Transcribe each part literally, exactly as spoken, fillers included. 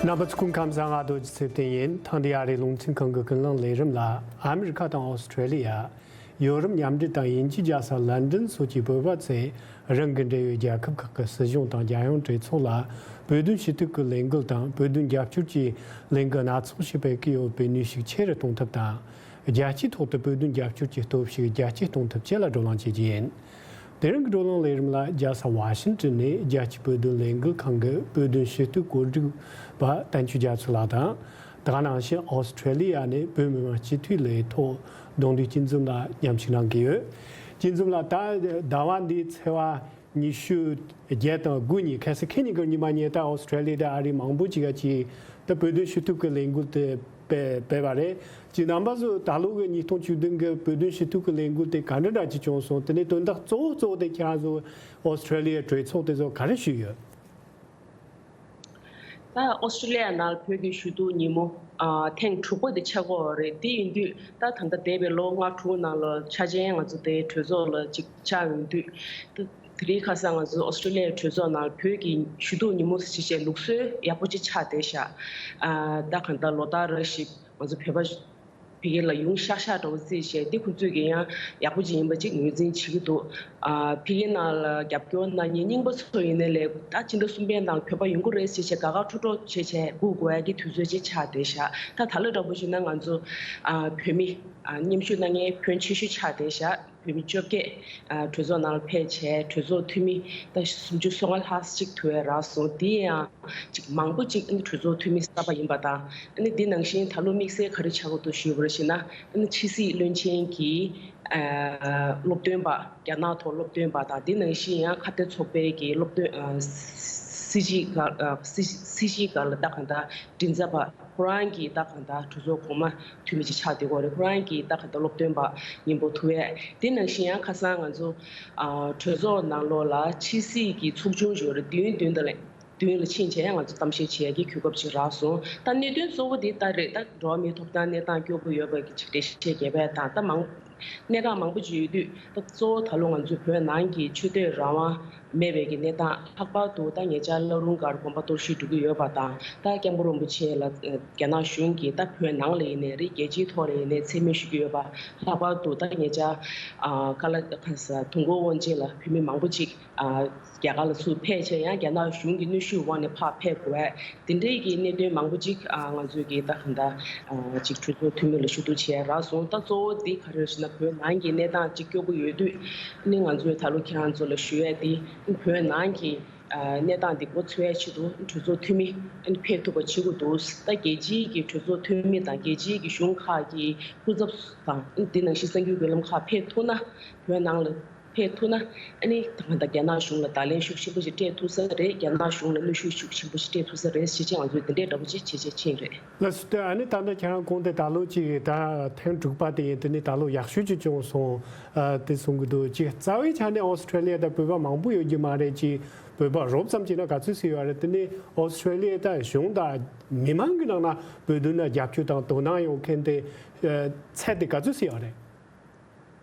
རྣམ་པ་ཚོ་སྐུ་ཁམས་བཟང་། ང་རྡོ་རྗེ་ཚེ་བརྟན་ཡིན། ཐེངས་འདིའི་ཨ་རིའི་རླུང་འཕྲིན་ཁང་གི་ཀུན་གླེང་ལས་རིམ་ལ། ཨ་མི་རི་ཁ་དང་ཨོ་སི་ཁྲེ་ལི་ཡ། ཡོ་རོབ་མཉམ་འབྲེལ་དང་དབྱིན་ཇི་རྒྱལ་ས་ལན་ཌན་སོགས་ཀྱི་བོད་པ་ཚོས་རང་གི་འབྲེལ་ཡོད་རྒྱལ་ཁབ་ཁག་གི་སྲིད་གཞུང་དང་རྒྱལ་ཡོངས་གྲོས་ཚོགས་ལ་བོད་དོན་ཞུ་གཏུག་གི་ལས་འགུལ་དང་། བོད་དོན་རྒྱབ་སྐྱོར་གྱི་ལས་འགུལ་སྣ་ཚོགས་ཤིག་སྤེལ་གྱི་ཡོད་པའི་ནུས་ཤུགས་ཆེ་རུ་གཏོང་ཐབས་དང་། རྒྱལ་སྤྱིའི་ཐོག་ཏུ་བོད་དོན་རྒྱབ་སྐྱོར་གྱི་སྟོབས་ཤུགས་རྒྱ་སྐྱེད་གཏོང་ཐབས་བཅས་ལ་བགྲོ་གླེང་བྱེད་རྒྱུ་ཡིན། དེ་རིང་གི་བགྲོ་གླེང་ལས་རིམ་ལ་རྒྱལ་ས་ཝ་ཤིང་ཏོན་ནས་རྒྱལ་སྤྱིའི་བོད་དོན་ལས་འགུལ་ཁང་གི་བོད་དོན་ཞུ་གཏུག་གོ་སྒྲིག་པ་བསྟན་ཆོས་རྒྱ་མཚོ་ལགས་དང་། དེ་ག་ནང་བཞིན་ཨོ་སི་ཁྲེ་ལི་ཡ་ནས་བོད་མི་མང་སྤྱི་འཐུས་ལས་ཐོག་གདོང་འདུས་སྐྱིད་འཛོམས་ལགས་མཉམ་ཞུགས་གནང་གི་ཡོད། སྐྱིད་འཛོམས་ལགས། ད་ཟླ་བ་འདིའི་ཚེས་པ་ཉི་ཤུ་བརྒྱད་དང་དགུ་ཉིན། ཁ་སང་ཁེ་ཉིན་གྱི་ཉི་མ་ཉིན་ད་ཨོ་སི་ཁྲེ་ལི་ཡ་དང་ཨ་རི་མང་པོ་ཅིག་ག་ཅིག་ད་བོད་དོན་ཞུ་གཏུག་གི་ལས་འགུལ་དེ་སྤེལ་སྤེལ་བ་རེད། ཅིག་རྣམ་པ་ཚོ་ད་ལོ་གི་ཉིས་སྟོང་བཅུ་བདུན་གྱི་བོད་དོན་ཞུ་གཏུག་གི་ལས་འགུལ་དེ་ག་འདྲ་འདྲ་ཅིག་བྱུང་སོང་། དེ་ནས་དོན་དག་གཙོ་བོ་གཙོ་བོ་དེ་ཁྱེད་རང་ཚོ་ཨོ་སི་ཁྲེ་ལི་ཡའི་གྲོས་ཚོགས་དེ་ཚོ་ག་རེ་ཞུས་ཡོད། ད་ཨོ་སི་ཁྲེ་ལི་ཡ་ནང་བོད་ཀྱི་ཞུ་གཏུག་ཉིན་མོ་ཨ་ཐེངས་དྲུག་པ་དེ་ཆགས་ཀྱི་ཡོད་རེད། དེ་ཡིན་དུས་ད་ད་ལྟ་འདས་པའི་ལོ་ལྔ་དྲུག་ནང་ལ་འཆར་ཅན་ང་ཚོ་དེ་གྲོས་ཚོགས་ལ་ཅིག་བཅར་ཡོང་དུས། ད་དེ་རིང་ཁ་སང་ང་ཚོ་ཨོ་སི་ཁྲེ་ལི་ཡའི་གྲོས་ཚོགས་ནང་བོད་ཀྱི་ཞུ་གཏུག་ཉིན་མོ་ཞེས་བྱས་ལུགས་སྲོལ་ཡག་པོ་ཅིག་ཆགས་བསྡད་ཤག་ཨ་ད་གང་ལྟར་ལོ་ལྟར་རེ་བཞིན་ང་ཚོ་བོད་པ་ཕ་གི་ལ་ཡོང་ཤག་ཤག་འདྲ་བོ་རྩིས་བྱས་ཏེ། ཁོང་ཚོས་ཀྱིས་ཡང་ཡག་པོ་ཅིག་ཡིན་པ་ཅིག་ངོས་འཛིན་བྱེད་ཀྱི་འདུག་ཨ་ཕ་གི་ནང་ལ་རྒྱབ་སྐྱོར་གནང་མཁན་རྙིང་པ་ཚོ་ཡིན་ནའི་ལས། ད་སྤྱི་ཟླ་གསུམ་པའི་ནང་བོད་པ་ཡོང་གི་རེད་ཟེར་བྱས་དགའ་དགའ་སྤྲོ་སྤྲོ་བྱས་བྱས་སྒུག་དགོས་ཡ་གི་དུས་ཚོད་ཅིག་ཆགས་བསྡད་ཤག་ད་ད་ལོ་འདྲ་པོ་བྱས་ན་ང་ཚོ་ཨ་བོད་མི་ཨ་མཉམ་ཞུགས་གནང་མཁན་ཕོན་ཆེ་ཤོས་ཆགས་བསྡད་ཤག་བོད་མི་བཅོ་བརྒྱད་ཨ་གྲོས་ཚོགས་ནང་ལ་ཕེབས་བྱས། གྲོས་ཚོགས་འཐུས་མི་ད་སུམ་ཅུ་སོ་ལྔ་ལྷག་ཅིག་ཐུག་ཡ་རག་སོང་། དེ་ཡང་ཅིག་མང་པོ་ཅིག་ཨ་ནི་གྲོས་ཚོགས་འཐུས་མི་གསར་པ་ཡིན་པ་དང་། ཨ་ནི་དེ་ནང་བཞིན་ད་ལོ་དམིགས་བསལ་ག་རེ་ཆགས་ཀྱི་འདུག་ཞུས་པར་བྱས་ན། ཨ་ནི་ཕྱི་སྲིད་བློན་ཆེན་གྱི་ཨ་སློབ་སྟོན་པ། རྒྱ་ནག་ཐོག་སློབ་སྟོན་པ་དང་། དེ་ནང་བཞིན་ཡང་ཁ་གཏད་ཚོགས་པའི་གི་སློབ་སྟོན་ཨ་སྲིད་སྤྱི་སྒང་ཨ་སྲིད་སྲིད་སྤྱི་སྒང་ལ་ད་གང་ལྟར་མགྲིན་ཚབ་པ་ཁོ་རང་གིས་ད་གང་ལྟར་གྲོས་ཚོགས་གོང་མ་འཐུས་མི་ཅིག་ཆགས་བསྡད་ཀྱི་ཡོད་རེད། ཁོ་རང་གིས་ད་གང་ལྟར་སློབ་སྟོན་པ་སྙིང་པོ་ཐུག་ཡས། དེ་ནང་བཞིན་ཡང་ཁ་སང་ང་ཚོ་ཨ་གྲོས་ཚོགས་ནང་ལོགས་ལ་ཕྱི་སྲིད་ཀྱི་ཚོགས་ཆུང་ཞིག་ཡོད་རེད། མདུན་མདུན་དུ་ལ་མདུན་ལ་ཕྱིན་བྱས་ང་ཚོ་གཏམ་བཤད་བྱེད་ཡས་ཀྱི་གོ་སྐབས་ཅིག་རག་སོང་། ད་གནད་དོན་གཙོ་བོ་དེ་ལྟར་རེད། ད་འགྲོ་བ་མིའི་ཐོབ་ཐང་གནས་སྟངས་སྐྱོ་པོ་ཡོད་པ་གི་ཅིག་འགྲེལ་བཤད་རྒྱས་པ་དང་། ད་མང་གནད་འགག་མང་པོ་ཅིག་ཡོད་དུས། ད་གཙོ་བོ་ད་ལོ་ང་ཚོའི་བོད་ནང་གི་ཆོས་དད་རང་དབང་མེད་པའི་གི་གནས་སྟངས། ལྷག་པར་དུ་ད་ཉེ་ཆར་བླ་རུང་སྒར་དགོན་པ་གཏོར་བཤིག་འགྲོ་གི་ཡོད་པ་དང་། ད་སྐྱབས་མགོན་རིན་པོ་ཆེ་ལ་རྒྱ་ནག་གཞུང་གིས་ད་བོད་ནང་ལ་ཡིན་ནའི་རེད། རྒྱལ་སྤྱིའི་ཐོག་ལ་ཡིན་ནའི་མཚན་སྨད་ཞུ་གི་ཡོད་པ། ལྷག་པར་དུ་ད་ཉེ་ཆར་ཨ་ཀ་ལ་ཁ་ས་དུས་འཁོར་དབང་ཆེན་ལ་བོད་མི་མང་པོ་ཅིག་ཨ་རྒྱ་གར་ལ་ཚུར་ཕེབས་བྱས། ཡང་རྒྱ་ནག་གཞུང་གི་གནོན་ཤུགས་འོག་ནས་ཕར་ཕེབས་དགོས། དེ་འདྲའི་གི་གནད་དོན་མང་པོ་ཅིག་ཨ་ང་ཚོས་ཀྱི་ད་གང་ལྟར་ཨ་ཅིག་གྲོས་ཚོགས་འཐུས་མི་ལ་ཞུ་གཏུག་བྱས་རག་སོང་། ད་གཙོ་བོ་དེ་ག་རེ་རེད་ཟེར་ན། བོད་ནང་གི་གནས་སྟངས་ཅིག་སྐྱོ་པོ་ཡོད་དུས། ཨ་ནི་ང་ཚོས་ད་ལོ་ཁྱེད་རང་ཚོ་ལ་ཞུ་ཡས་དེ། བོད་ནང་གི་ཨ་གནས་སྟངས་འདི་མགོ་ཚོས་ཡས་ཆེད་དུ་གྲོས་ཚོགས་འཐུས་མི་ཨ་ནི་ཕེབས་ཐུབ་པ་བྱེད་དགོས་འདུག་ད་རྒྱལ་སྤྱིའི་གི་གྲོས་ཚོགས་འཐུས་མི་དང་། རྒྱལ་སྤྱིའི་གི་གཞུང་ཁག་གི་སྐུ་ཚབ་དང་། ཨ་ནི་དེ་ནང་བཞིན་གསར་འགྱུར་བརྒྱུད་ལམ་ཁག་ཕེབས་ཐུབ་ན། བོད་ནང་ལ་ཕེབས་ཐུབ་ན། ཨ་ནི་ད་གང་ལྟར་རྒྱ་ནག་གཞུང་ལ་བརྡ་ལན་ཤུགས་ཆེན་པོ་ཞིག་སྤྲད་ཐུབ་ས་རེད། རྒྱ་ནག་གཞུང་ལ་གནོན་ཤུགས་ཤུགས་ཆེན་པོ་ཞིག་སྤྲད་ཐུབ་ས་རེད་ཟེར་བྱས། ང་ཚོས་དེ་འདྲའི་འདྲ་པོ་ཅིག་བྱེད་བྱེད་ཕྱིན་རེད། ལགས་སོ། ཨ་ནི་ད་ལྟ་ཁྱེད་རང་གོང་དེ་ད་ལོ་གཅིག་ད་ཐེངས་དྲུག་པ་དེ་ཡིན། དེ་ནི་ད་ལོ་ཡག་ཤོས་ཅིག་བྱུང་སོང་། ཨ་དེ་གསུང་གི་འདུག་ཅིག་རྩ་བའི་ཆ་ནས་ཨོ་སི་ཁྲེ་ལི་ཡ་ད་བོད་པ་མང་པོ་ཡོད་རྒྱུ་མ་རེད། ཅིག་བོད་པ་རོབ་ཙམ་ཅིག་ན་ག་ཚོད་ཅིག་ཡོད་རེད། དེ་ནི་ཨོ་སི་ཁྲེ་ལི་ཡ་ད་གཞུང་དང་མི་མང་གི་ནང་ན་བོད་དོན་ལ་རྒྱབ་སྐྱོར་དང་དོ་སྣང་ཡོད་མཁན་དེ་ཨ་ཚད་དེ་ག་ཚོད་ཅིག་ཡོད་རེད།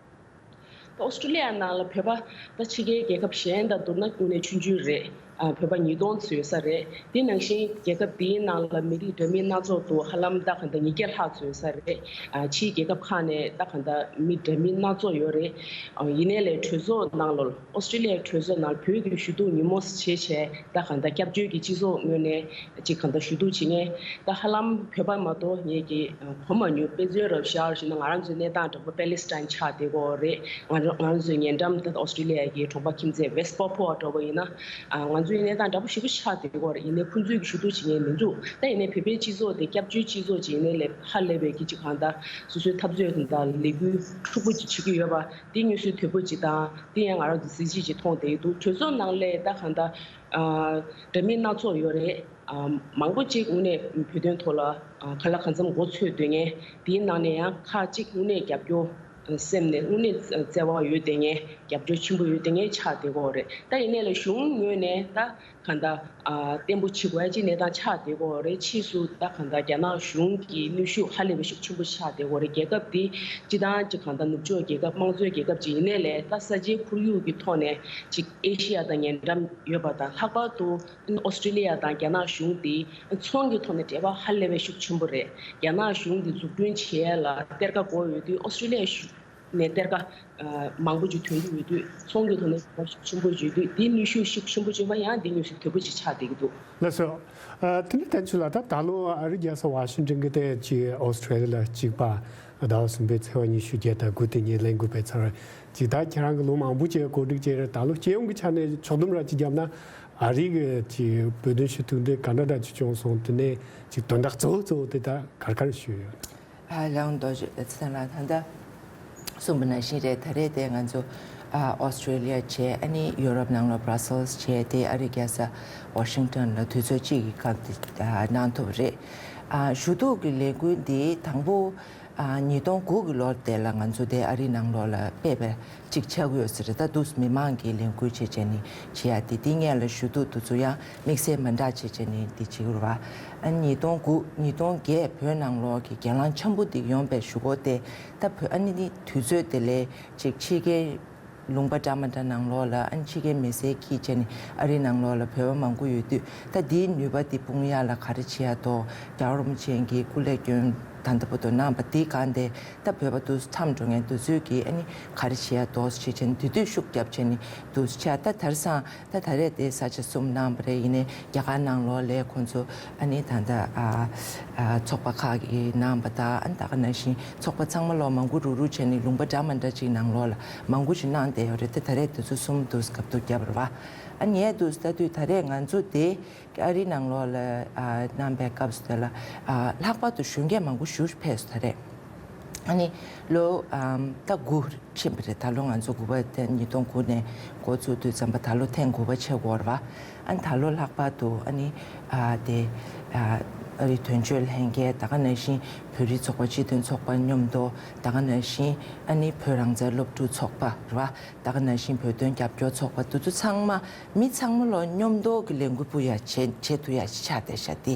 ཨོ་སི་ཁྲེ་ལི་ཡ་ནང་ལ་བོད་པ་ད་ཕྱི་རྒྱལ་རྒྱལ་ཁབ་གཞན་དང་བསྡུར་ན་དངོས་གནས་ཆུང་ཆུང་རེད། ཨ་བོད་པ་ཉིས་སྟོང་ཙམ་ཡོད་ས་རེད། དེ་ནང་བཞིན་རྒྱལ་ཁབ་དེའི་ནང་ལ་མི་རིགས་འདྲ་མིན་སྣ་ཚོགས་འདུག་ཧ་ལམ་ད་ག་འདྲ་ཉིས་བརྒྱ་ལྷག་ཙམ་ཡོད་ས་རེད། ཨ་ཕྱིའི་རྒྱལ་ཁབ་ཁག་ནས་ད་ག་འདྲ་མི་འདྲ་མིན་སྣ་ཚོགས་ཡོད་རེད། ཨ་ཡིན་ནའི་ལས་གྲོས་ཚོགས་ནང་ལ། ཨོ་སི་ཁྲེ་ལི་ཡའི་གྲོས་ཚོགས་ནང་བོད་ཀྱི་ཞུ་གཏུག་ཉིན་མོ་བྱས་བྱས། ད་ག་འདྲ་སྐྱབས་བཅོལ་གྱི་སྤྱི་ཚོགས་ངོས་ནས་ཅིག་ག་འདྲ་ཞུ་གཏུག་བྱེད་མཁན་ད་ཧ་ལམ་བོད་པ་མ་གཏོགས་ངས་ཀྱི་གོ་མ་མྱོང་། དཔེ་མཚོན་རབ་བཞག་ཞུས་ན། ང་རང་ཚོའི་གནས་སྟངས་འདྲ་པོ་པེ་ལི་སི་ཐན་ཆགས་བསྡད་ཀྱི་ཡོད་རེད། ང་རང་ང་རང་ཚོའི་ཉེ་འགྲམ་ད་ཨོ་སི་ཁྲེ་ལི་ཡ་གི་གྲོང་པ་ཁྱིམ་མཚེས་ཝེ་སི་ཊི་བོ་ཕོ་ལ་འདྲ་པོ་ཡིན་ན། ང་ཚོའི་གནས་སྟངས་འདྲ་པོ་ཞེ་པོ་ཆགས་བསྡད་ཀྱི་ཡོད་རེད། ཡིན་ནའི་ཁོང་ཚོས་ཀྱི་ཞུ་གཏུག་བྱེད་མཁན་མི་འདུག་ད་ཡིན་ནའི་བོད་པའི་སྤྱི་ཚོགས་དེ་སྐྱབས་བཅོལ་སྤྱི་ཚོགས་ཅིག་ཡིན་ནའི་ལས། ཧ་ལས་པའི་གི་ཅིག་གང་ལྟར་སོ་སོའི་འཐབ་རྩོད་དང་ལས་འགུལ་འཁྲུག་པོ་ཅིག་བྱེད་ཀྱི་ཡོད་པ། དེ་དངོས་སུ་དོད་པོ་ཅིག་དང་། དེ་ཡང་ང་རང་ཚོ་གཟི་བརྗིད་ཅིག་མཐོང་བསྡད་ཀྱི་འདུག་གྲོས་ཚོགས་ནང་ལ་ད་གང་ལྟར་ཨ་འདྲ་མིན་སྣ་ཚོགས་ཡོད་རེད། ཨ་མང་པོ་ཅིག་དངོས་གནས་བོད་དོན་ཐོག་ལ་ཨ་གང་ལ་གང་འཚམ་མགོ་ཚོས་སྡོད་མཁན། དེའི་ནང་ནས་ཡང་ཁག་ཅིག་དངོས་གནས་རྒྱབ་སྐྱོར་ སེམས་ནས་དངོས་གནས་བརྩེ་བ་ཡོད་དེ་ངས་རྒྱབ་སྐྱོར་ཆེན་པོ་ཡོད་དེ་ངས་ཆགས་བསྡད་ཀྱི་ཡོད་རེད། ད་ཡིན་ནའི་ལ་གཞུང་ངོས་ནས་ད་གང་ལྟར་བརྟན་པོ་བྱེད་དགོས་ཡ་ཅིག་གནས་སྟངས་ཆགས་བསྡད་ཀྱི་ཡོད་རེད། ཕྱིས་སུ་ད་གང་ལྟར་རྒྱ་ནག་གཞུང་གི་གནོན་ཤུགས་ཧ་ལས་པའི་ཤུགས་ཆེན་པོ་ཆགས་བསྡད་ཀྱི་ཡོད་རེད། རྒྱལ་ཁབ་འདི་སྤྱི་བཏང་ཅིག་གང་ལྟར་ནུབ་ཕྱོགས་རྒྱལ་ཁབ་དམངས་གཙོའི་རྒྱལ་ཁབ་ཅིག་ཡིན་ནའི་ལས་ད་ས་ཆའི་ཁོར་ཡུག་གི་ཐོག་ནས་ཅིག་ཨེ་ཤི་ཡ་དང་ཉེ་འགྲམ་ཡོད་པ་དང་ལྷག་པར་དུ་ཨོ་སི་ཀྲི་ལི་ཡ་དང་རྒྱ་ནག་གཞུང་འདི་ཚོང་གི་ཐོག་ནས་འབྲེལ་བ་ཧ་ལས་པའི་ཤུགས་ཆེན་པོ་རེད། རྒྱ་ནག་གཞུང་འདི་འཛུགས་སྐྲུན་བྱེད་ཡ་ལ་གཏེར་ཁ་དགོས་ཡོད་དུས་ཨོ་སི་ཀྲི་ལི་ཡ་གཞུང་ནས་གཏེར་ཁ་མང་པོ་ཅིག་ཐོན་གྱི་ཡོད་དུས་ཚོང་གི་ཐོག་ནས་འབྲེལ་བ་ཤུགས་ཆེན་པོ་ཡོད་དུས་འདི་གནོན་ཤུགས་ཤུགས་ཆེན་པོ་བྱུང་བ་ཡང་འདི་དངོས་སུ་དོད་པོ་ཅིག་ཆགས་བསྡད་ཀྱི་འདུག་ལགས་སོ། ཨ། དེ་ནས་བསྟན་ཆོས་ལགས། ད་ད་ལོ་ཨ་རི་རྒྱལ་ས་ཝ་ཤིང་ཊོན་གྱི་དེ་ཅིག་ཨོ་སི་ཀྲི་ལི་ཡ་གཅིག་པ་ཟླ་བ་གསུམ་པའི་ཚེས་པ་ཉི་ཤུ་བརྒྱད་དང་དགུ་དེ་ཉིན་ལས་འགུལ་སྤེལ་ཚར། ཅིག་ད་ཁྱེད་རང་གི་ལོ་མང་པོ་ཅིག་གོ་སྒྲིག་བྱས་རེད། ད་ལོ་སྤྱི་ཡོངས་ཀྱི་ཆ་ནས་ཕྱོགས་བསྡོམས་ར་ཅིག་བརྒྱབ་ན་ཨ་རི་གི་ཅིག་བོད་དོན་ཞུ་གཏུག་འདི་ག་འདྲ་འདྲ་ཅིག་བྱུང་སོང་། དེ་ནས་ཅིག་དོན་དག་གཙོ་བོ་གཙོ་བོ་དེ་ད་ག་རེ་ག་རེ་ཞུས་ཡོད། ཨ། ལགས་འོང་། རྡོ་རྗེ་ཚེ་བརྟན་ལགས། ད་ལྟ་གསུངས་པ་ནང་བཞིན་རེད། ད་རེས་དེ་ང་ཚོ་ཨ་ཨོ་སི་ཀྲི་ལི་ཡ་བྱས། ཨ་ནི་ཡུ་རོབ་ནང་ལོགས་བྷ་ར་སེལ་སི་བྱས། དེ་ཨ་རི་རྒྱལ་ས་ཝ་ཤིང་ཊོན་ལ་དུས་ཚོད་གཅིག་གི་སྒང་དེ་ཨ་གནང་ཐུབ་པ་རེད། ཨ། ཞུ་གཏུག་གི་ལས་འགུལ་འདི་དང་པོ་ཨ་ཉིས་སྟོང་དགུ་གི་ལོར་དེ་ལ་ང་ཚོ་དེ་ཨ་རི་ནང་ལོགས་ལ་སྤེལ་བ་ཅིག་ཆགས་ཀྱི་ཡོད་ས་རེད། ད་འདུག་སེ་མི་མང་གི་ལས་འགུལ་བྱས་བྱས་ནས་བྱེད་ཡ་དེ། དེ་སྔོན་ལ་ཞུ་གཏུག་དེ་ཚོ་ཡང་དམིགས་བསལ་མ་འདྲ་བྱས་བྱས་ནས་དེ་བྱེད་ཀྱི་རེད་བ། ཨ་ཉིས་སྟོང་དགུ་ཉིས་སྟོང་བརྒྱད་བོད་ནང་ལོགས་ཀྱི་གྱེན་ལངས་ཆེན་པོ་དེ་ཡོང་བའི་གཞུག་གུ་དེ་ད་བོད་ཨ་ནི་དེ་དུས་ཚོད་དེ་ལས་ཅིག་ཕྱི་རྒྱལ་ལུང་པ་འདྲ་མི་འདྲ་ནང་ལོགས་ལ་ཨ་ནི་ཕྱི་རྒྱལ་མི་སེར་འཁྱེར་བྱས་ནས་ཨ་རི་ནང་ལོགས་ལ་བོད་པ་མང་པོ་ཡོད་དུས། ད་དེའི་ནུས་པ་དེ་སྤུངས་ཡ་ལ་ག་རེ་བྱེད་ཡ་འདུག་རྒྱལ་བ་རིན་པོ་ཆེ་གིས་སྐུ་ལས་བསྐྱོན་ད་ལྟ་བར་དུ་གནང་བ་དེའི་སྒང་དེ་ད་བོད་པ་དེ་ཚོ་འཁྱམས་འགྲོ་མཁན་དེ་ཚོས་ཀྱིས་ཨ་ནི་ག་རེ་བྱེད་ཡ་འདུག་ཟེར་བྱས་ནས་དེ་དུས་ཤུགས་རྒྱབ་བྱས་ནས་འདུག་སེ་བྱས། ད་དེང་སང་ད་ད་རེས་དེ་ས་ཆ་གསུམ་གནང་བ་རེད། ཡིན་ནའི་རྒྱ་གར་ནང་ལོགས་ལ་ཁོང་ཚོ་ཨ་ནི་ད་ལྟ་ཨ་ཨ་ཚོགས་པ་ཁག་གིས་གནང་བ་དང་། ཨ་ནི་ད་ག་ནང་བཞིན་ཚོགས་པ་ཚང་མ་ལོག་མང་པོ་རུག་རུག་བྱས་ནས་ལུང་པ་འདྲ་མི་འདྲ་ཅིག་ནང་ལོགས་ལ་མང་པོ་ཞིག་གནང་བསྡད་ཡོད་རེད། དེ་ད་རེས་དེ་ཚོ་གསུམ་འདུག་སེ་སྐབས་ཐོག་བརྒྱབ་རེད་བ། ཨ་ངས་འདུག་སེ་ལྟ་དུས་ད་རེས་ང་ཚོ་དེ་ཨ་རི་ནང་ལོགས་ལ་ཨ་གནང་བའི་སྐབས་སུ་དེ་ལ་ཨ་ལྷག་པར་དུ་གཞོན་སྐྱེས་མང་པོ་ཞེ་པོ་ཕེབས་སོང་ད་རེས། ཨ་ནི་ལོ་ཨམ་ད་དགུ་ཕྱིན་པ་རེད། ད་ལོ་ང་ཚོ་དགུ་པ་དེ་ཉིས་སྟོང་དགུ་ནས་འགོ་བཙུགས་དུས་ཙམ་པ་ད་ལོ་ཐེངས་དགུ་པ་ཆགས་ཀྱི་ཡོད་རེད་བ། ཨ་ནི་ད་ལོ་ལྷག་པར་དུ་ཨ་ནི་ཨ་དེ་ཨ་ཨ་རི་དོན་གཅོད་ལྷན་རྒྱས། ད་ག་ནང་བཞིན་བོད་རིགས་ཚོགས་པ་སྤྱི་མཐུན་ཚོགས་པ་མཉམ་དུ། ད་ག་ནང་བཞིན་ཨ་ནི་བོད་རང་བཙན་སློབ་ཕྲུག་ཚོགས་པ་རེད་བ། ད་ག་ནང་བཞིན་བོད་དོན་རྒྱབ་སྐྱོར་ཚོགས་པ་དེ་ཚོ་ཚང་མ་མི་ཚང་མ་ལོ་མཉམ་དུ་གི་ལས་འགུལ་སྤེལ་ཡ་བྱེད་བྱེད་ཐུབ་ཡ་ཞིག་ཆགས་བསྡད་ཤག་དེ་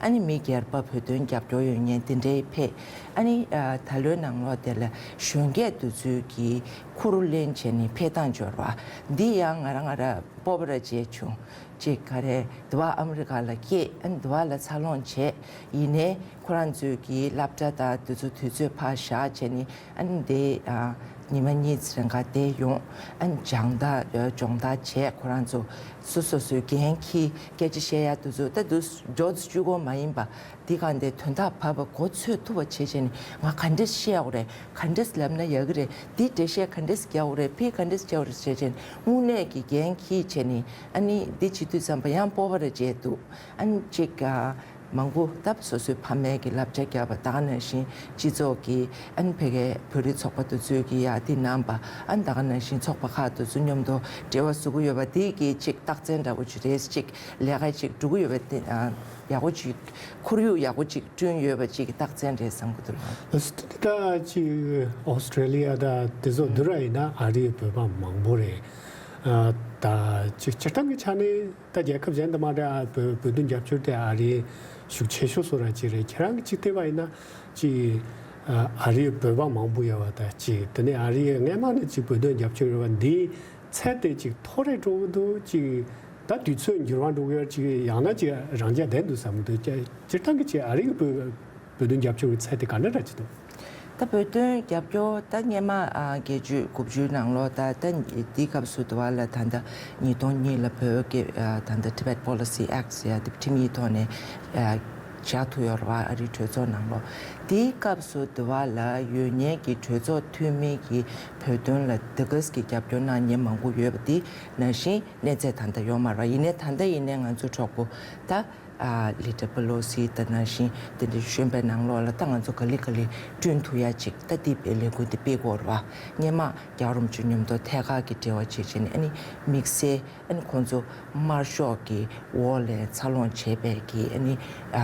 ཨ་ནི་མི་སྒེར་པ་བོད་དོན་རྒྱབ་སྐྱོར་ཡོད་མཁན་དེ་འདྲའི་ཕེབས། ཨ་ནི་ཨ་ད་ལོའི་ནང་ལོགས་དེ་ལ་གཞོན་སྐྱེས་དེ་ཚོས་ཀྱིས་ཁུར་ལེན་བྱས་ནས་ཕེབས་སྟངས་འབྱོར་བ་འདི་ཡང་ང་རང་ང་རང་སྤོབས་པ་ར་བྱས་བྱུང་། ཅིག་ག་རེ་འདི་བ་ཨ་མི་རི་ཀ་ལ་སྐྱེས། ཨ་ནི་འདི་བ་ལ་འཚར་ལོངས་བྱས། ཡིན་ནའི་ཁོ་རང་ཚོས་ཀྱི་སློབ་གྲྭ་དང་དེ་ཚོ་དུས་ཚོད་ཕར་བཞག་བྱས་ནས་ཨ་ནི་དེ་ཨ་ཉི་མ་གཉིས་ཙམ་རིང་ག་བསྡད་ཡོང་། ཨ་ནི་སྦྱོང་བརྡར་སྦྱོང་བརྡར་བྱས། ཁོ་རང་ཚོ་སོ་སོ་སོའི་འགན་འཁྱེར། སྐད་ཆ་བཤད་ཡ་དེ་ཚོ་ད་དུ་འགྲོ་ཚོ་གཅིག་པོ་མ་ཡིན་པ་འདི་ག་འདི་དོན་དག་བབ་པ་གོ་ཚོད་ཐུབ་པ་བྱས་བྱས་ནས་ང་ག་འདྲས་བཤད་ཡོད་རེད། ག་འདྲས་ལབ་ན་ཡག་གི་རེད། འདི་འགྲེལ་བཤད་ག་འདྲས་རྒྱག་དགོས་རེད། ཕི་ག་འདྲས་རྒྱག་དགོས་རེད་བྱས་བྱས་ནས་དངོས་གནས་ཀྱི་འགན་འཁྱེར་བྱས་ནས་ཨ་ནི་འདི་བྱེད་དུས་ཙམ་པ་ཡང་སྤོབས་པ་ར་བྱས་འདུག་ཨ་ནི་གཅིག་ཨ། མང་པོ་ད་སོ་སོའི་ཕ་མའི་གི་བསླབ་བྱ་བརྒྱབ་པ། ད་ག་ནང་བཞིན་སྤྱི་ཚོགས་ཀྱི་ཨ་ནི་ཕ་གིའི་བོད་རིགས་ཚོགས་པ་དེ་ཚོས་ཀྱི་ཡ་དེ་གནང་པ། ཨ་ནི་ད་ག་ནང་བཞིན་ཚོགས་པ་ཁག་དེ་ཚོ་མཉམ་དུ་འབྲེལ་བ་བཟོ་གི་ཡོད་པ་དེ་གི་ཅིག་རྟགས་མཚན་འདྲ་བོ་ཅིག་རེད། ཅིག་ལས་ཀ་ཅིག་འགྲོ་གི་ཡོད་པ་དེ་ཨ་ཡག་པོ་ཅིག་ཁོར་ཡུག་ཡག་པོ་ཅིག་བསྐྲུན་ཡོད་པ་ཅིག་གི་རྟགས་མཚན་རེད་བསམ་གི་འདུག་ལགས། ད་ཅིག་ཨོ་སི་ཀྲི་ལི་ཡ་དང་དེ་ཚོ་འདི་ར་ཡིན་ན་ཨ་རིའི་བོད་པ་མང་པོ་རེད། ཨ་ད་ཅིག་སྤྱིར་བཏང་གི་ཆ་ནས་ད་རྒྱལ་ཁབ་གཞན་དུ་མ་འདྲ་བོད་བོད་དོན་རྒྱབ་སྐྱོར་དེ་ཨ་རིའི་ཤུགས་ཆེ་ཤོས་སུ་ར་ཅིག་རེད། ཁྱེད་རང་གི་ཅིག་བལྟས་པ་ཡིན་ན་ཅིག་ཨ་རིའི་བོད་པ་མང་པོ་ཡོད་པ་དང་ཅིག་དེ་ནས་ཨ་རིའི་སྔས་མ་ནས་ཅིག་བོད་དོན་རྒྱབ་སྐྱོར་ཡོད་པ་འདིའི་ཚད་དེ་ཅིག་མཐོ་རུ་འགྲོ་གི་འདུག་ཅིག་ད་དུས་ཚོད་འགྱུར་བ་འགྲོ་གི་ཡོད། ཅིག་ཡང་ན་ཅིག་རང་འཇགས་ལྡན་འདུག་བསམ་གི་འདུག་སྤྱིར་བཏང་གི་ཅིག་ཨ་རི་གི་བོད་བོད་དོན་རྒྱབ་སྐྱོར་གྱི་ཚད་དེ་ག་འདྲ་འདྲ་ཅིག་འདུག་ད་བོད་དོན་རྒྱབ་སྐྱོར་ད་སྔས་མ་ཨ་བརྒྱད་ཅུ་དགུ་བཅུའི་ནང་ལོགས་ད་ད་འདི་སྐབས་སུ་དུ་བ་ལ་ད་ད་ཉིས་སྟོང་གཉིས་ལ་བོད་ཀྱི་ཨ་ད་ད་Tibet Policy Act ཟེར་ཡ་དེ་ཁྲིམས་ཡིག་ཐོག་ནས་ཨ་བཞག་ཐུབ་ཡོད་རེད་བ། ཨ་རིའི་གྲོས་ཚོགས་ནང་ལོགས་དེའི་སྐབས་སུ་དུ་བ་ལ་ཡོད་མཁན་གྱི་གྲོས་ཚོགས་འཐུས་མི་གི་བོད་དོན་ལ་དེ་ག་ཙམ་གྱི་རྒྱབ་སྐྱོར་གནང་མཁན་མང་པོ་ཡོད་པ་དེ་ནང་བཞིན་གནས་ཚད་ད་ལྟ་ཡོད་མ་རེད་བ། ཡིན་ནའི་ད་ལྟ་ཡིན་ནའི་ང་ཚོ་གྲོགས་པོ་ད་ ཨ་ལི་ཏྲ་པེ་ལོ་སི་དང་ནང་བཞིན་དེ་འདྲའི་གཞོན་པའི་ནང་ལོགས་ལ་ད་ང་ཚོ་ག་ལེ་ག་ལེ་བསྐྲུན་ཐུབ་ཡ་ཅིག་ད་དེ་ལས་འགུལ་དེ་སྤེལ་དགོས་རེད་བ། སྔོན་མ་རྒྱལ་བ་རིན་པོ་ཆེ་མཉམ་དུ་ཐད་ཀར་གྱི་འབྲེལ་བ་བྱེད་བྱས་ནས་ཨ་ནི་དམིགས་བསལ་ཨ་ནི་ཁོང་ཚོ་དམར་ཤོག་གི་འོག་ལ་འཚར་ལོངས་བྱས་པའི་གི་ཨ་ནི་ཨ་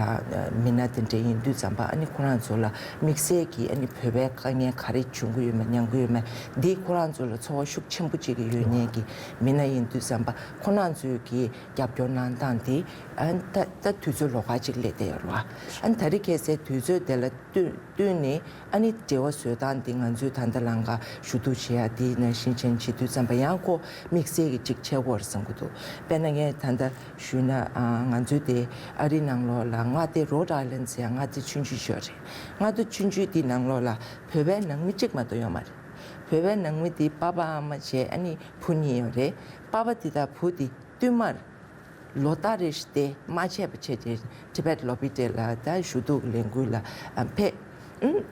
མི་སྣ་དེ་འདྲ་ཡིན་དུས་ཙམ་པ་ཨ་ནི་ཁོ་རང་ཚོ་ལ་དམིགས་བསལ་གྱི་ཨ་ནི་བོད་པའི་དཀའ་ངལ་ག་རེ་བྱུང་གི་ཡོད་མེད་མྱངས་གི་ཡོད་མེད་འདི་ཁོ་རང་ཚོ་ལ་ཚོར་བ་ཤུགས་ཆེན་པོ་ཅིག་ཡོད་མཁན་གྱི་མི་སྣ་ཡིན་དུས་ཙམ་པ་ཁོ་རང་ཚོས་གི་རྒྱབ་སྐྱོར་གནང་སྟངས་དེ་ཨ་ད་ད་དུས་ཚོད་ལོགས་ཀ་ཅིག་སླེབས་བསྡད་ཡོད་རེད་བ། ཨ་ནི་ད་རེས་ཁ་སང་དུས་ཚོད་དེ་ལ་བསྟུན་བསྟུན་ནས་ཨ་ནི་འབྲེལ་བ་བཟོ་སྟངས་དེ་ང་ཚོས་ད་ལྟ་ལམ་ཁ་ཞུ་གཏུག་བྱེད་ཡ་དེ་ནང་བཞིན་ཅན་བྱེད་དུས་ཙམ་པ་ཡང་ཁོ་དམིགས་བསལ་གྱི་ཅིག་ཆགས་ཀྱི་ཡོད་རེད་བསམ་གྱི་འདུག་དཔེར་ན་ངས་ད་ལྟ་ཞུས་ན་ཨ་ང་ཚོའི་དེ་ཨ་རིའི་ནང་ལོགས་ལ་མངའ་སྡེ་རོ་ཌི་ཨའི་ལན་ཟེར་ཡ་མངའ་སྡེ་ཆུང་ཆུང་ཞིག་ཡོད་རེད། མངའ་སྡེ་ཆུང་ཆུང་དེའི་ནང་ལོགས་ལ་བོད་པའི་ནང་མི་གཅིག་མ་གཏོགས་ཡོད་མ་རེད། བོད་པའི་ནང་མི་དེ་པ་ཕ་ཨ་མ་བྱས་ཨ་ནི་བུ་གཉིས་ཡོད་རེད། པ་ཕ་དེ་དང་བུ་དེ་བསྟུད་མར་ལོ་ལྟར་རེ་བཞིན་དེ་མ་ཆད་པ་བྱས་ཏེ་ཊི་བེཊ་ལོ་བི་ཊེལ་ལ་ད་ཞུ་གཏུག་ལས་འགུལ་ལ་ཨ་ཕེབས། ཨུམ།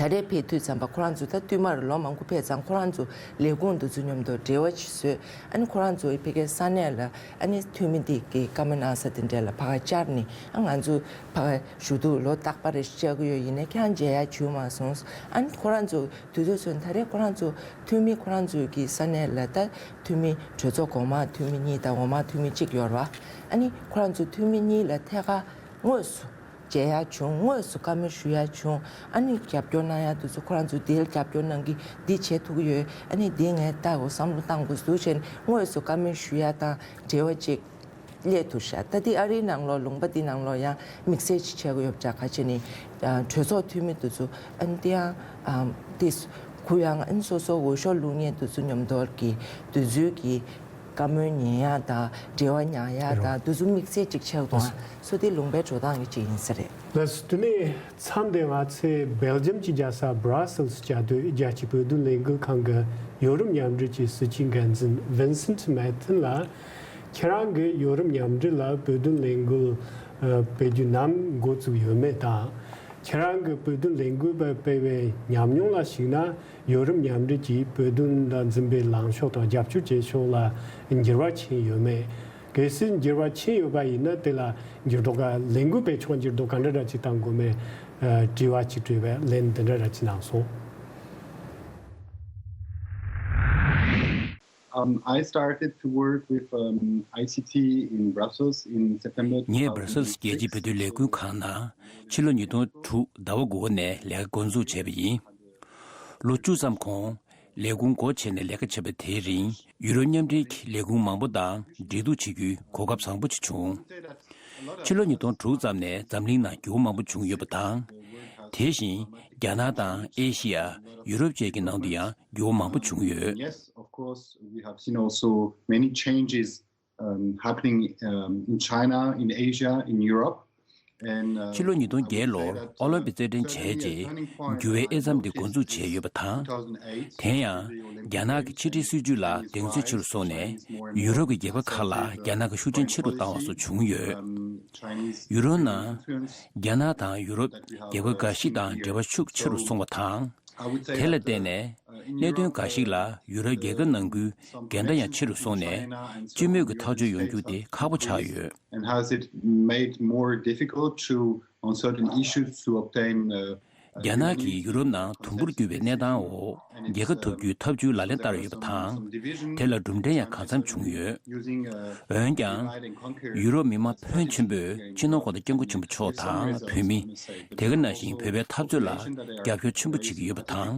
ད་རེས་ཕེབས་དུས་ཙམ་པ་ཁོ་རང་ཚོ་ད་བསྟུད་མར་ལོ་མང་པོ་ཕེབས་ཙང་ཁོ་རང་ཚོ་ལས་ཁུངས་དེ་ཚོ་མཉམ་དུ་འབྲེལ་བ་ཅིག་བཟོས། ཨ་ནི་ཁོ་རང་ཚོ་ཕ་གིའི་ས་གནས་ལ་ཨ་ནི་འཐུས་མི་དེ་གི་བཀའ་མོལ་གནང་ས་དེ་འདྲ་ལ་ཕར་བཅར་ནས་ཨ་ང་ཚོ་ཕར་ཞུ་གཏུག་ལོ་རྟག་པར་རེ་བཞིན་བཅར་གྱི་ཡོད། ཡིན་ནའི་ཁྱེད་རང་མཇལ་ཡ་བྱུང་མ་སོང་། ཨ་ནི་ཁོ་རང་ཚོ་དུས་ཚོད་ཚོད་ད་རེས་ཁོ་རང་ཚོ་འཐུས་མི་ཁོ་རང་ཚོའི་གི་ས་གནས་ལ་ད་འཐུས་མི་གྲོས་ཚོགས་འོག་མ་འཐུས་མི་གཉིས་དང་འོག་མ་འཐུས་མི་གཅིག་ཡོད་རེད་བ། ཨ་ནི་ཁོ་རང་ཚོ་འཐུས་མི་གཉིས་ལ་ཐད་ཀར་དངོས་སུ་མཇལ་ཡ་བྱུང་། དངོས་སུ་བཀའ་མོལ་ཞུ་ཡ་བྱུང་། ཨ་ནི་རྒྱབ་སྐྱོར་གནང་ཡ་དེ་ཚོ་ཁོ་རང་ཚོ་འདིར་རྒྱབ་སྐྱོར་གནང་གི་འདི་བྱེད་ཐུབ་ཀྱི་ཡོད། ཨ་ནི་འདི་ངས་ལྟ་དགོས་བསམ་བློ་བཏང་དགོས་འདུག་བྱས་ནས་དངོས་སུ་བཀའ་མོལ་ཞུ་ཡ་དང་འབྲེལ་བ་ཅིག་སླེབས་ཐུབ་ཤག་ད་འདི་ཨ་རིའི་ནང་ལོགས་ལུང་པ་འདི་ནང་ལོགས་ཡང་དམིགས་བསལ་ཅིག་བྱེད་དགོས་ཡོད་པ་འདྲ། ག་བྱས་ནས་ཨ་གྲོས་ཚོགས་འཐུས་མི་དེ་ཚོ་ཨ་ནི་དེ་ཡང་ཨ་དེ་གུ་ཡངས་ཨ་ནི་སོ་སོ་འོས་ཤོག་བླུག་མཁན་དེ་ཚོ་མཉམ་དུ་གི་དེ་ཚོའི་གི་བཀའ་མོལ་ཉན་ཡ་དང་འབྲེལ་བ་ཉར་ཡ་དང་དེ་ཚོ་དམིགས་བསལ་ཅིག་བྱེད་དགོས་ཨ་སོ་དེ་ལུང་པའི་འགྲོ་སྟངས་ཀྱི་ཅིག་ཡིན་ས་རེད། ལགས་སོ། དེ་ནས་མཚམས་དེ་ང་ཚོས་སྦེལ་ཇམ་གྱི་རྒྱལ་ས་Brussels་བཅའ་སྡོད་རྒྱལ་སྤྱིའི་བོད་དོན་ལས་འགུལ་ཁང་གི་ཡོ་རོབ་མཉམ་འབྲེལ་གྱི་སྲིད་སྤྱི་འགན་འཛིན་Vincent Metten་ལ། ཁྱེད་རང་གིས་ཡོ་རོབ་མཉམ་འབྲེལ་ལ་བོད་དོན་ལས་འགུལ་ཨ་སྤེལ་རྒྱུ་ནམ་འགོ་བཙུགས་ཡོད་མེད་དང་། ཁྱེད་རང་གིས་བོད་དོན་ལས་འགུལ་སྤེལ་བའི་ཉམས་མྱོང་ལ་གཞིགས་ན་ཡོ་རོབ་མཉམ་འབྲེལ་གྱིས་བོད་དོན་ལ་འཛིན་པའི་ལངས་ཕྱོགས་དང་རྒྱབ་སྐྱོར་བྱེད་ཕྱོགས་ལ་འགྱུར་བ་ཕྱིན་ཡོད་མེད། གལ་སྲིད་འགྱུར་བ་ཕྱིན་ཡོད་པ་ཡིན་ན་དེ་ལ་འགྱུར་ལྡོག་ག་ལས་འགུལ་སྤེལ་ཕྱོགས་འགྱུར་ལྡོག་ག་འདྲ་འདྲ་ཅིག་བཏང་དགོས་མེད་ཨ་དྲི་བ་ཅིག་དྲིས་པས་ལན་འདི་འདྲ་འདྲ་ཅིག་གནང་སོང་། Um, I started to work with um, I C T in Brussels in September ངས་Brussels་རྒྱལ་སྤྱིའི་བོད་དོན་ལས་འགུལ་ཁང་ནང་ཕྱི་ལོ་ཉིས་སྟོང་དྲུག་ཟླ་བ་དགུ་པ་ནས་ལས་ཀ་འགོ་འཛུགས་བྱས་པ་ཡིན། ལོ་བཅུ་ཙམ་གོང་ལས་ཁུངས་སྒོ་ཕྱེ་ནས་ལས་ཀ་བྱས་པ་དེའི་རིང་ཡུ་རོབ་མཉམ་འབྲེལ་གྱི་ལས་ཁུངས་མང་པོ་དང་འབྲེལ་གཏུག་བྱེད་རྒྱུའི་གོ་སྐབས་བཟང་པོ་ཞིག་བྱུང་། ཕྱི་ལོ་ཉིས་སྟོང་དྲུག་ཙམ་ནས་འཛམ་གླིང་ནང་འགྱུར་བ་མང་པོ་བྱུང་ཡོད་པ་དང་། དེ་བཞིན་རྒྱ་ནག་དང་ཨེ་ཤི་ཡ། ཡུ་རོབ་བཅས་ཀྱི་ནང་དུ་ཡང་འགྱུར་བ་མང་པོ་བྱུང་ཡོད། Yes, of course, we have seen also many changes um, happening um, in China, in Asia, in Europe. And, uh, ཕྱི་ལོ་ཉིས་སྟོང་བརྒྱད་ལོར་ཨོ་ལིམ་པིག་རྩེད་འགྲན་བྱས་རྗེས་འགྱུར་བའི་དབྱེ་མཚམས་འདི་འགོ་འཛུགས་བྱས་ཡོད་པ་དང་། དེ་ཡང་རྒྱ་ནག་གི་ཕྱི་འབྲེལ་སྲིད་ཇུས་ལ་གདེང་ཚོད་ཆེ་རུ་སོང་ནས་ཡུ་རོབ་ཀྱི་རྒྱལ་ཁབ་ཁག་ལ་རྒྱ་ནག་གི་ཤུགས་རྐྱེན་ཆེ་རུ་བཏང་བ་སོགས་བྱུང་ཡོད། ཡུ་རོབ་ནང་རྒྱ་ནག་དང་ཡུ་རོབ་རྒྱལ་ཁབ་འགའ་ཞིག་དང་འབྲེལ་བ་ཤུགས་ཆེ་རུ་སོང་བ་དང་། དེ་ལ་བརྟེན་ནས་གནད་དོན་འགའ་ཞིག་ལ་ཡུ་རོབ་རྒྱལ་ཁབ་ནང་ཁུལ་འགལ་ཟླ་ཡང་ཆེ་རུ་སོང་ནས་སྤྱི་མོས་ཀྱི་ཐག་གཅོད་ཡོང་རྒྱུ་དེ་ཁག་པོ་ཆགས་ཡོད། And has it made more difficult to, on certain issues, to obtain uh, རྒྱ་ནག་གིས་ཡུ་རོབ་ནང་དུམ་བུར་གྱུར་པའི་གནས་སྟངས་འོག་རྒྱལ་ཁ་ཐོབ་རྒྱུའི་ཐབས་ཇུས་ལག་ལེན་བསྟར་ཡོད་པ་དང་། དེ་ལ་གྲུབ་འབྲས་ཡང་གང་འཚམ་བྱུང་ཡོད། འོན་ཀྱང་། ཡུ་རོབ་མི་མང་ཕོན་ཆེན་པོས་སྤྱི་ནོར་༸གོང་ས་༸སྐྱབས་མགོན་ཆེན་པོ་མཆོག་དང་བོད་མི། དེ་ག་ནང་བཞིན་བོད་པའི་འཐབ་རྩོད་ལ་རྒྱབ་སྐྱོར་ཆེན་པོ་བྱེད་ཀྱི་ཡོད་པ་དང་།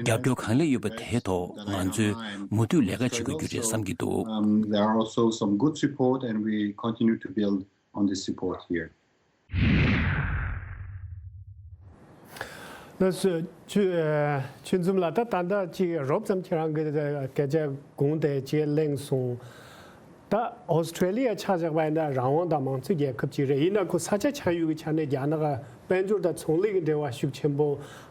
རྒྱབ་སྐྱོར་གང་ལེགས་ཡོད་པ་དེའི་ཐོག་ང་ཚོས་མུ་མཐུད་ལས་ཀ་བྱེད་དགོས་རྒྱུ་རེད་བསམ་གྱི་འདུག། Um, there are also some good support, and we continue to build on this support here. ལགས་སོ། ཆུ་ཨ་ཆུ་འཛོམས་ལགས། ད་ད་ལྟ་ཅིག་རོབ་ཙམ་ཁྱེད་རང་གི་སྐད་ཆ་དགོངས་ཏེ་ཅིག་གླེང་སོང་། ད་ཨོ་སི་ཁྲེ་ལི་ཡ་ཆ་བཞག་པ་ཡིན་ན་རང་དབང་དང་མང་གཙོའི་རྒྱལ་ཁབ་ཅིག་རེད། ཡིན་ན་ཁོ་ས་ཆ་ཆགས་ཡུལ་གྱི་ཆ་ནས་རྒྱ་ནག་དཔལ་འབྱོར་དང་ཚོང་ལས་ཀྱི་འབྲེལ་བ་ཤུགས་ཆེན་པོ་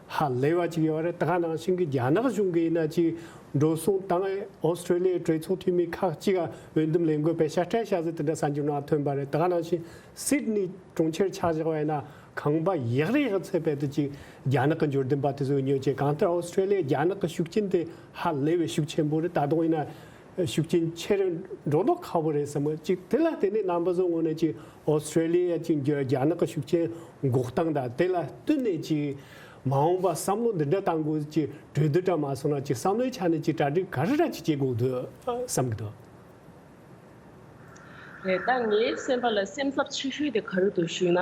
ཧ་ལས་པ་ཅིག་ཡོད་རེད། ད་ག་ནང་བཞིན་གྱི་རྒྱ་ནག་གཞུང་གིས་ཡིན་ན་ཅིག་འགྲོ་སོང་བཏང་ཨོ་སི་ཁྲེ་ལི་ཡའི་གྲོས་ཚོགས་འཐུས་མི་ཁག་ཅིག་ག་འོས་འདེམས་ལས་འགུལ་སྤེལ་ཤ་སྤྲད་ཤ་ཟེར་དེ་འདྲ་གསར་འགྱུར་ནང་ཐོན་པ་རེད། ད་ག་ནང་བཞིན་སིད་ནི་གྲོང་ཁྱེར་ཆ་བཞག་པ་ཡིན་ན་ཁང་པ་ཡག་རེ་ཡག་ཚད་དཔེ་དེ་ཅིག་རྒྱ་ནག་གི་འབྱོར་ལྡན་པ་དེ་ཚོས་ཉོས་བྱས། གང་ལྟར་ཨོ་སི་ཁྲེ་ལི་ཡ་རྒྱ་ནག་གི་ཤུགས་རྐྱེན་དེ་ཧ་ལས་པའི་ཤུགས་ཆེན་པོ་རེད། ད་དུང་ཡིན་ན་ ཤུགས་རྐྱེན་ཆེ་རུ་འགྲོ་མདོག་ཁ་པོ་རེད་བསམ་གི། ཅིག་དེ་ལ་བརྟེན་ནས་རྣམ་པ་ཚོའི་ངོས་ནས་ཅིག་ཨོ་སི་ཁྲེ་ལི་ཡ་ཅིག་རྒྱ་རྒྱ་ནག་གི་ཤུགས་རྐྱེན་འགོག་སྟངས་དང་དེ་ལ་བསྟུན་ནས་ཅིག་མ་འོངས་པ་བསམ་བློ་འདི་འདྲ་བཏང་དགོས་ཅིག་གྲོས་བསྡུར་འདྲ་མ་སོང་ན་ཅིག་བསམ་བློའི་ཆ་ནས་ཅིག་གྲ་སྒྲིག་ག་རེ་འདྲ་ཅིག་བྱེད་དགོས་འདུག་བསམ་གི་འདུག། རེད། ད་ངའི་སེམས་པ་ལ་སེམས་འཚབ་ཆེ་ཤོས་དེ་ག་རེ་འདུག་ཞུས་ན།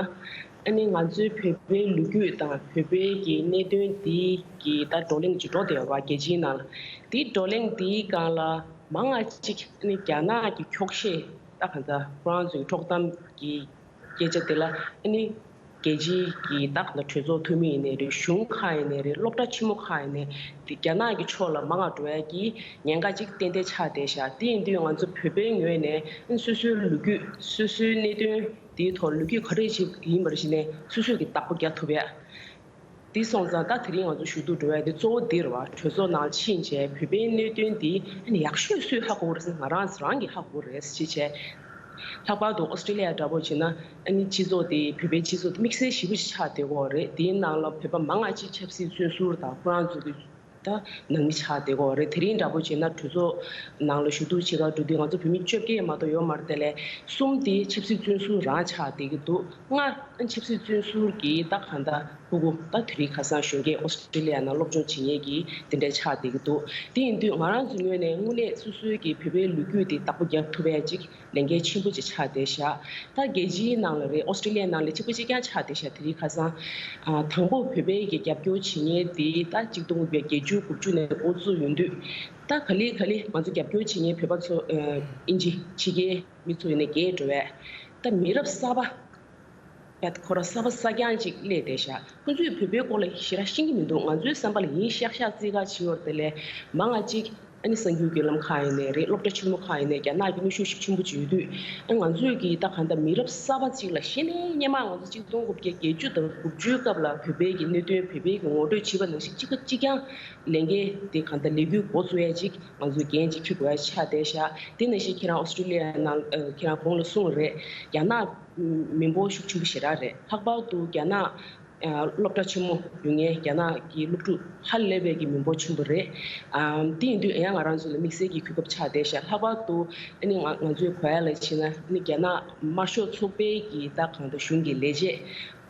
ཨ་ནི་ང་ཚོའི་བོད་པའི་ལོ་རྒྱུས་དང་བོད་པའི་གི་གནད་དོན་འདི་གི་ད་བགྲོ་གླེང་ཅིག་འགྲོ་བསྡད་ཡོད་པ་རྒྱལ་སྤྱིའི་ནང་ལ། དེའི་བགྲོ་གླེང་འདིའི་སྒང་ལ་མང་ང་ཅིག་ཨ་ནི་རྒྱ་ནག་གི་འཁྱོག་བཤད་ད་ག་ད་ཁོ་རང་ཚོའི་འཁྱོག་གཏམ་གི་སྐད་ཆ་དེ་ལ་ཨ་ནི་རྒྱལ་སྤྱིའི་གི་ད་ག་ད་གྲོས་ཚོགས་འཐུས་མི་ཡིན་ནའི་རེད། གཞུང་ཁག་ཡིན་ནའི་རེད། སློབ་གྲྭ་ཆེན་མོ་ཁག་ཡིན་ནའི་དེ་རྒྱ་ནག་གི་ཕྱོགས་ལ་མང་ང་འགྲོ་ཡ་གི་ཉེན་ཁ་ཅིག་ཏན་ཏན་ཆགས་བསྡད་ཤག། དེ་ཡིན་དུས་ང་ཚོ་བོད་པའི་ངོས་ནས་སོ་སོའི་ལོ་རྒྱུས་སོ་སོའི་གནད་དོན་དེའི་ཐོག་ལོ་རྒྱུས་ག་རེ་ཞིག་ཡིན་པར་གཞི་ནས་སོ་སོས་ཀྱི་བདག་པོ་རྒྱག་ཐུབ་ཡ། དེ་སོང་ཙང་ད་དེ་རིང་ང་ཚོ་ཞུ་གཏུག་འགྲོ་ཡ་དེ་གཙོ་བོ་འདི་རེད་བ། གྲོས་ཚོགས་ནང་ཕྱིན་བྱས་བོད་པའི་གནད་དོན་འདི་ཡག་ཤོས་སུས་ཧ་གོ་རེད་ཟེར་ན་ང་རང་རང་གིས་ཧ་གོ་རེད་ཅེས་བྱས། ལྷག་པར་དུ་ཨོ་སི་ཀྲི་ལི་ཡ་འདྲ་པོ་བྱས་ན་ཨ་ནི་སྤྱི་ཚོགས་དེ་བོད་པའི་སྤྱི་ཚོགས་དེ་དམིགས་བསལ་ཞེ་པོ་ཞིག་ཆགས་བསྡད་ཀྱི་ཡོད་རེད། དེའི་ནང་ལ་བོད་པ་མང་ང་ཅིག་ཆབ་སྲིད་བཙོན་ཟུར་དང་ཁོ་རང་ཚོ་གི་ད་ནང་མི་ཆགས་བསྡད་ཀྱི་ཡོད་རེད། དེ་རིང་འདྲ་པོ་བྱས་ན་གྲོས་ཚོགས་ནང་ལ་ཞུ་གཏུག་བྱེད་གར་འགྲོ་དུས་ང་ཚོ་བོད་མི་བཅོ་བརྒྱད་མ་གཏོགས་ཡོད་མ་རེད། དེ་ལས་གསུམ་དེ་ཆབ་སྲིད་བཙོན་ཟུར་རང་ཆགས་བསྡད་ཀྱི་འདུག། ལྔ་ཆབ་སྲིད་བཙོན་ཟུར་གྱི་ད་ག་ད་ཕྲུ་གུ་ད་དེ་རིང་ཁ་སང་གཞོན་སྐྱེས་ཨོ་སི་ཀྲི་ལི་ཡ་ནང་སློབ་སྦྱོང་བྱེད་མཁན་གྱི་དེ་འདྲ་ཆགས་བསྡད་ཀྱི་འདུག། དེ་ཡིན་དུས་ང་རང་ཚོའི་ངོས་ནས་དངོས་གནས་སོ་སོའི་གི་བོད་པའི་ལོ་རྒྱུས་དེ་བདག་པོ་རྒྱག་ཐུབ་ཡ་ཅིག་ལས་འགན་ཆེན་པོ་ཅིག་ཆགས་བསྡད་ཤག། ད་རྒྱལ་སྤྱིའི་ནང་ལ་རེད། ཨོ་སི་ཀྲི་ལི་ཡའི་ནང་ལ་གཅིག་པ་གཅིག་རྐྱང་ཆགས་བསྡད་ཤག། དེ་རིང་ཁ་སང་ཨ་དང་པོ་བོད་པའི་གི་རྒྱབ་སྐྱོར་བྱེད་མཁན་དེ་ད་གཅིག་སྟོང་དགུ་བརྒྱ་བརྒྱད་ཅུ་དགུ་བཅུ་ནས་འགོ་བཙུགས་ཡོང་དུས། ད་ག་ལེ་ག་ལེ་ང་ཚོ་རྒྱབ་སྐྱོར་བྱེད་མཁན་བོད་པ་ཚོ་ཨ་ཨིན་ཇི་ཕྱི་རྒྱལ་མི་ཚོ་ཡིན་ནའི་རྒྱལ་འགྲོ་བས། ད་མི་རབས་གསར་པ་ཡ་ཁོ་རང་གསར་པ་གསར་རྐྱང་ཅིག་སླེབས་བསྡད་ཤག། ཁོ་ཚོས་བོད་པའི་སྐོར་ལ་ཞེ་དྲག་ཤེས་ཀྱི་མི་འདུག། ང་ཚོའི་བསམ་པ་ལ་ཡིན་ཤག་ཤག་བརྩི་ག་བྱེད་ཡོད་རེད། དེ་ལས་མང་ང་ཅིག་ཨ་ནི་གསར་འགྱུར་བརྒྱུད་ལམ་ཁག་ཡིན་ནའི་རེད། སློབ་གྲྭ་ཆེན་མོ་ཁག་ཡིན་ནའི་རྒྱ་ནག་གི་དངོས་ཤུགས་ཤུགས་ཆེན་པོ་ཅིག་ཡོད་དུས། ཨ་ང་ཚོས་ཀྱིས་ད་གང་ལྟར་མི་རབས་གསར་པ་ཅིག་ལ་གཞི་ནས་སྔོན་མ་ང་ཚོ་གཅིག་སྟོང་དགུ་བརྒྱ་བརྒྱད་ཅུ་དང་དགུ་བཅུའི་སྐབས་ལ་བོད་པའི་གི་གནད་དོན་བོད་པའི་གི་ངོ་སྤྲོད་བྱས་པ་ནང་བཞིན་གཅིག་ག་གཅིག་རྐྱང་ལས་འགན་དེ་གང་ལྟར་ལས་འགུལ་འགོ་བཙུགས་ཡ་ཅིག་ང་ཚོས་འགན་ཅིག་འཁྱེར་དགོས་ཡ་ཆགས་བསྡད་ཤག། དེ་ནང་བཞིན་ཁྱེད་རང་ཨོ་སི་ཀྲི་ལི་ཡ་ནང་ཨ་ཁྱེད་རང་གོང་ལ་གསུངས་རེད། རྒྱ་ནག་མི་འབོར་ཤུགས་ཆེན་པོ་ཞེ་དྲག་རེད། ལྷག་པར་དུ་རྒྱ་ནག་ཨ་སློབ་གྲྭ་ཆེན་མོ་ཡོད་མཁན་རྒྱ་ནག་གི་སློབ་ཕྲུག་ཧ་ལས་པའི་གི་མི་འབོར་ཆེན་པོ་རེད། ཨ་དེ་ཡིན་དུས་ཡང་ང་རང་ཚོ་ལ་དམིགས་བསལ་གྱི་གོ་སྐབས་ཆགས་བསྡད་ཤག། ལྷག་པར་དུ་ཨ་ནི་ང་ང་ཚོའི་གོ་ཡ་ལ་བྱས་ན་ཨ་ནི་རྒྱ་ནག་དམར་ཤོག་ཚོགས་པའི་གི་ད་གང་ལྟར་གཞུང་གི་ལས་བྱེད་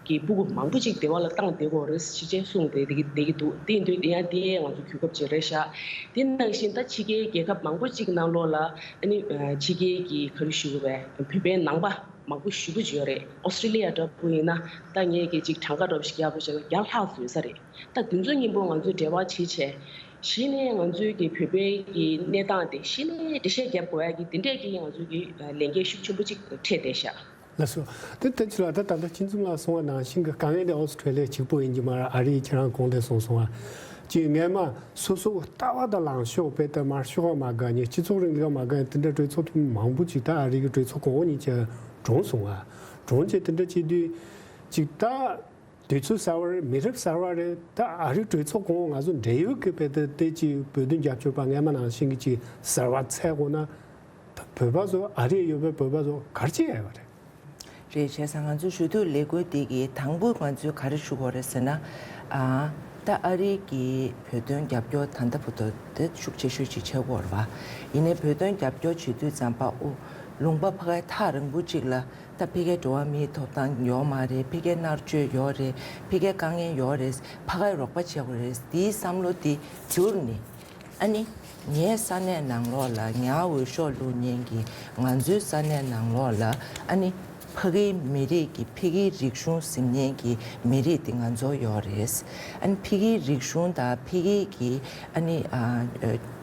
ཀྱི་སྤུ་གུ་མང་པོ་ཅིག་སྡེ་བ་ལ་བཏང་བསྡད་ཀྱི་ཡོད་རེད་ཅེས་གསུངས་བསྡད་བསྡད་ཀྱི་འདུག། དེ་ཡིན་དུས་དེ་ཡང་དེ་ཡང་ང་ཚོའི་གོ་སྐབས་ཅིག་རེད་ཤག། དེ་ནང་བཞིན་ད་ཕྱི་རྒྱལ་རྒྱལ་ཁབ་མང་པོ་ཅིག་ནང་ལོགས་ལ་ཨ་ནི་ཕྱི་རྒྱལ་གྱི་ག་རེ་ཞུ་དགོས་པས། བོད་པའི་ནང་པ་མང་པོ་ཞེ་པོ་ཅིག་ཡོད་རེད། ཨོ་སི་ཀྲི་ལི་ཡ་འདྲ་པོ་ཡིན་ན་ད་ངས་ཀྱི་ཅིག་གྲངས་ཀ་འདྲ་པོ་ཞིག་རྒྱག་པ་བྱས་ན་བརྒྱ་ལྷག་ཙམ་ཡོད་ས་རེད། ད་དེ་ཚོ་མཉམ་པོ་ང་ཚོས་འབྲེལ་བ་བྱེད་བྱས་གཞི་ནས་ང་ཚོའི་གི་བོད་པའི་གི་གནས་སྟངས་དེ་གཞི་ནས་འགྲེལ་བཤད་རྒྱབ་དགོས་ཡ་གི་དེ་འདྲས་ཀྱི་ང་ཚོའི་གི་ལས་འགན་ཤུགས་ཆེན་པོ་ཅིག་འཕྲད་བསྡད་ཤག། ལགས་སོ། དེ་ལྟ་ཅི་ལ་ད་ད་ལྟ་ཁྱེད་ཚོ་ལ་གསུངས་པ་ནང་བཞིན་གྱི་དཀའ་ངལ་དེ་ཨོ་སི་ཁྲེ་ལི་ཡ་གཅིག་པོ་ཡིན་གྱི་མ་རེད། ཨ་རི་ཁྱེད་རང་གོང་དེ་གསུངས་སོང་ང་། ཅིག་སྔས་མ་སོ་སོ་ལྟ་བ་དང་ལངས་ཕྱོགས་དཔེ་ལྟ་དམར་ཤོག་མ་དགའ་མཁན་སྤྱི་ཚོགས་རིང་ལུགས་མ་དགའ་མཁན་དེ་འདྲ་གྲོས་ཚོགས་མང་པོ་ཅིག་ད་ཨ་རི་གི་གྲོས་ཚོགས་གོང་འོག་གཉིས་ཀྱི་གྲོངས་སོང་ང་། གྲོངས་བྱས་དེ་འདྲ་བྱེད་དུས་ཅིག་ད། དུས་ཚོད་གསར་བ་རེད། མི་རབས་གསར་བ་རེད། ད་ཨ་རི་གྲོས་ཚོགས་གོང་འོག་ང་ཚོ་འབྲེལ་ཡོད་ཀྱི་དཔེ་དེ་དེ་ཅིག་བོད་དོན་རྒྱབ་སྐྱོར་པ་སྔས་མ་ནང་བཞིན་གྱི་ཅིག་གསར་བ་འཚོལ་དགོས་ན། ད་བོད་པ་ཚོ་ཨ་རིར་ཡོད་པའི་བོད་པ་ཚོ་ག་རེ་བྱེད་ཡ་ཡོད་རེད། རེད། བྱས་ཙང་ང་ཚོ་ཞུ་གཏུག་ལས་འགུལ་འདི་གི་དང་པོ་ང་ཚོས་ག་རེ་ཞུ་དགོས་རེད་ཟེར་ན། ཨ་ད་ཨ་རི་གི་བོད་དོན་རྒྱབ་སྐྱོར་ད་ལྟ་བར་དུ་དེ་ཤུགས་ཆེ་ཤོས་ཅིག་བྱེད་དགོས་རེད་བ། ཡིན་ནའི་བོད་དོན་རྒྱབ་སྐྱོར་བྱེད་དུས་ཙམ་པ་ཨོ་ལུང་པ་ཕ་གའི་ཐག་རིང་པོ་ཅིག་ལ། ད་ཕ་གིའི་འགྲོ་བ་མིའི་ཐོབ་ཐང་ཡོད་མ་རེད། ཕ་གིའི་མནར་གཅོད་ཡོད་རེད། ཕ་གིའི་དཀའ་ངལ་ཡོད་རེད། ཕ་གིའི་རོགས་པ་བྱེད་དགོས་རེད། དེའི་བསམ་བློ་དེ་བསྒྱུར་ནས། ཨ་ནི་ངའི་ས་གནས་ནང་ལོགས་ལ་ངའི་འོས་ཤོག་བླུག་མཁན་གྱི་ང་ཚོའི་ས་གནས་ནང་ལོགས་ལ་ཨ་ནི་ཕ་གིའི་མི་རིགས་ཀྱི་ཕ་གིའི་རིག་གཞུང་ཟིན་མཁན་གྱི་མི་རིགས་དེ་ང་ཚོ་ཡོད་རེད། ཨ་ནི་ཕ་གིའི་རིག་གཞུང་དང་ཕ་གིའི་གི་ཨ་ནི་ཨ་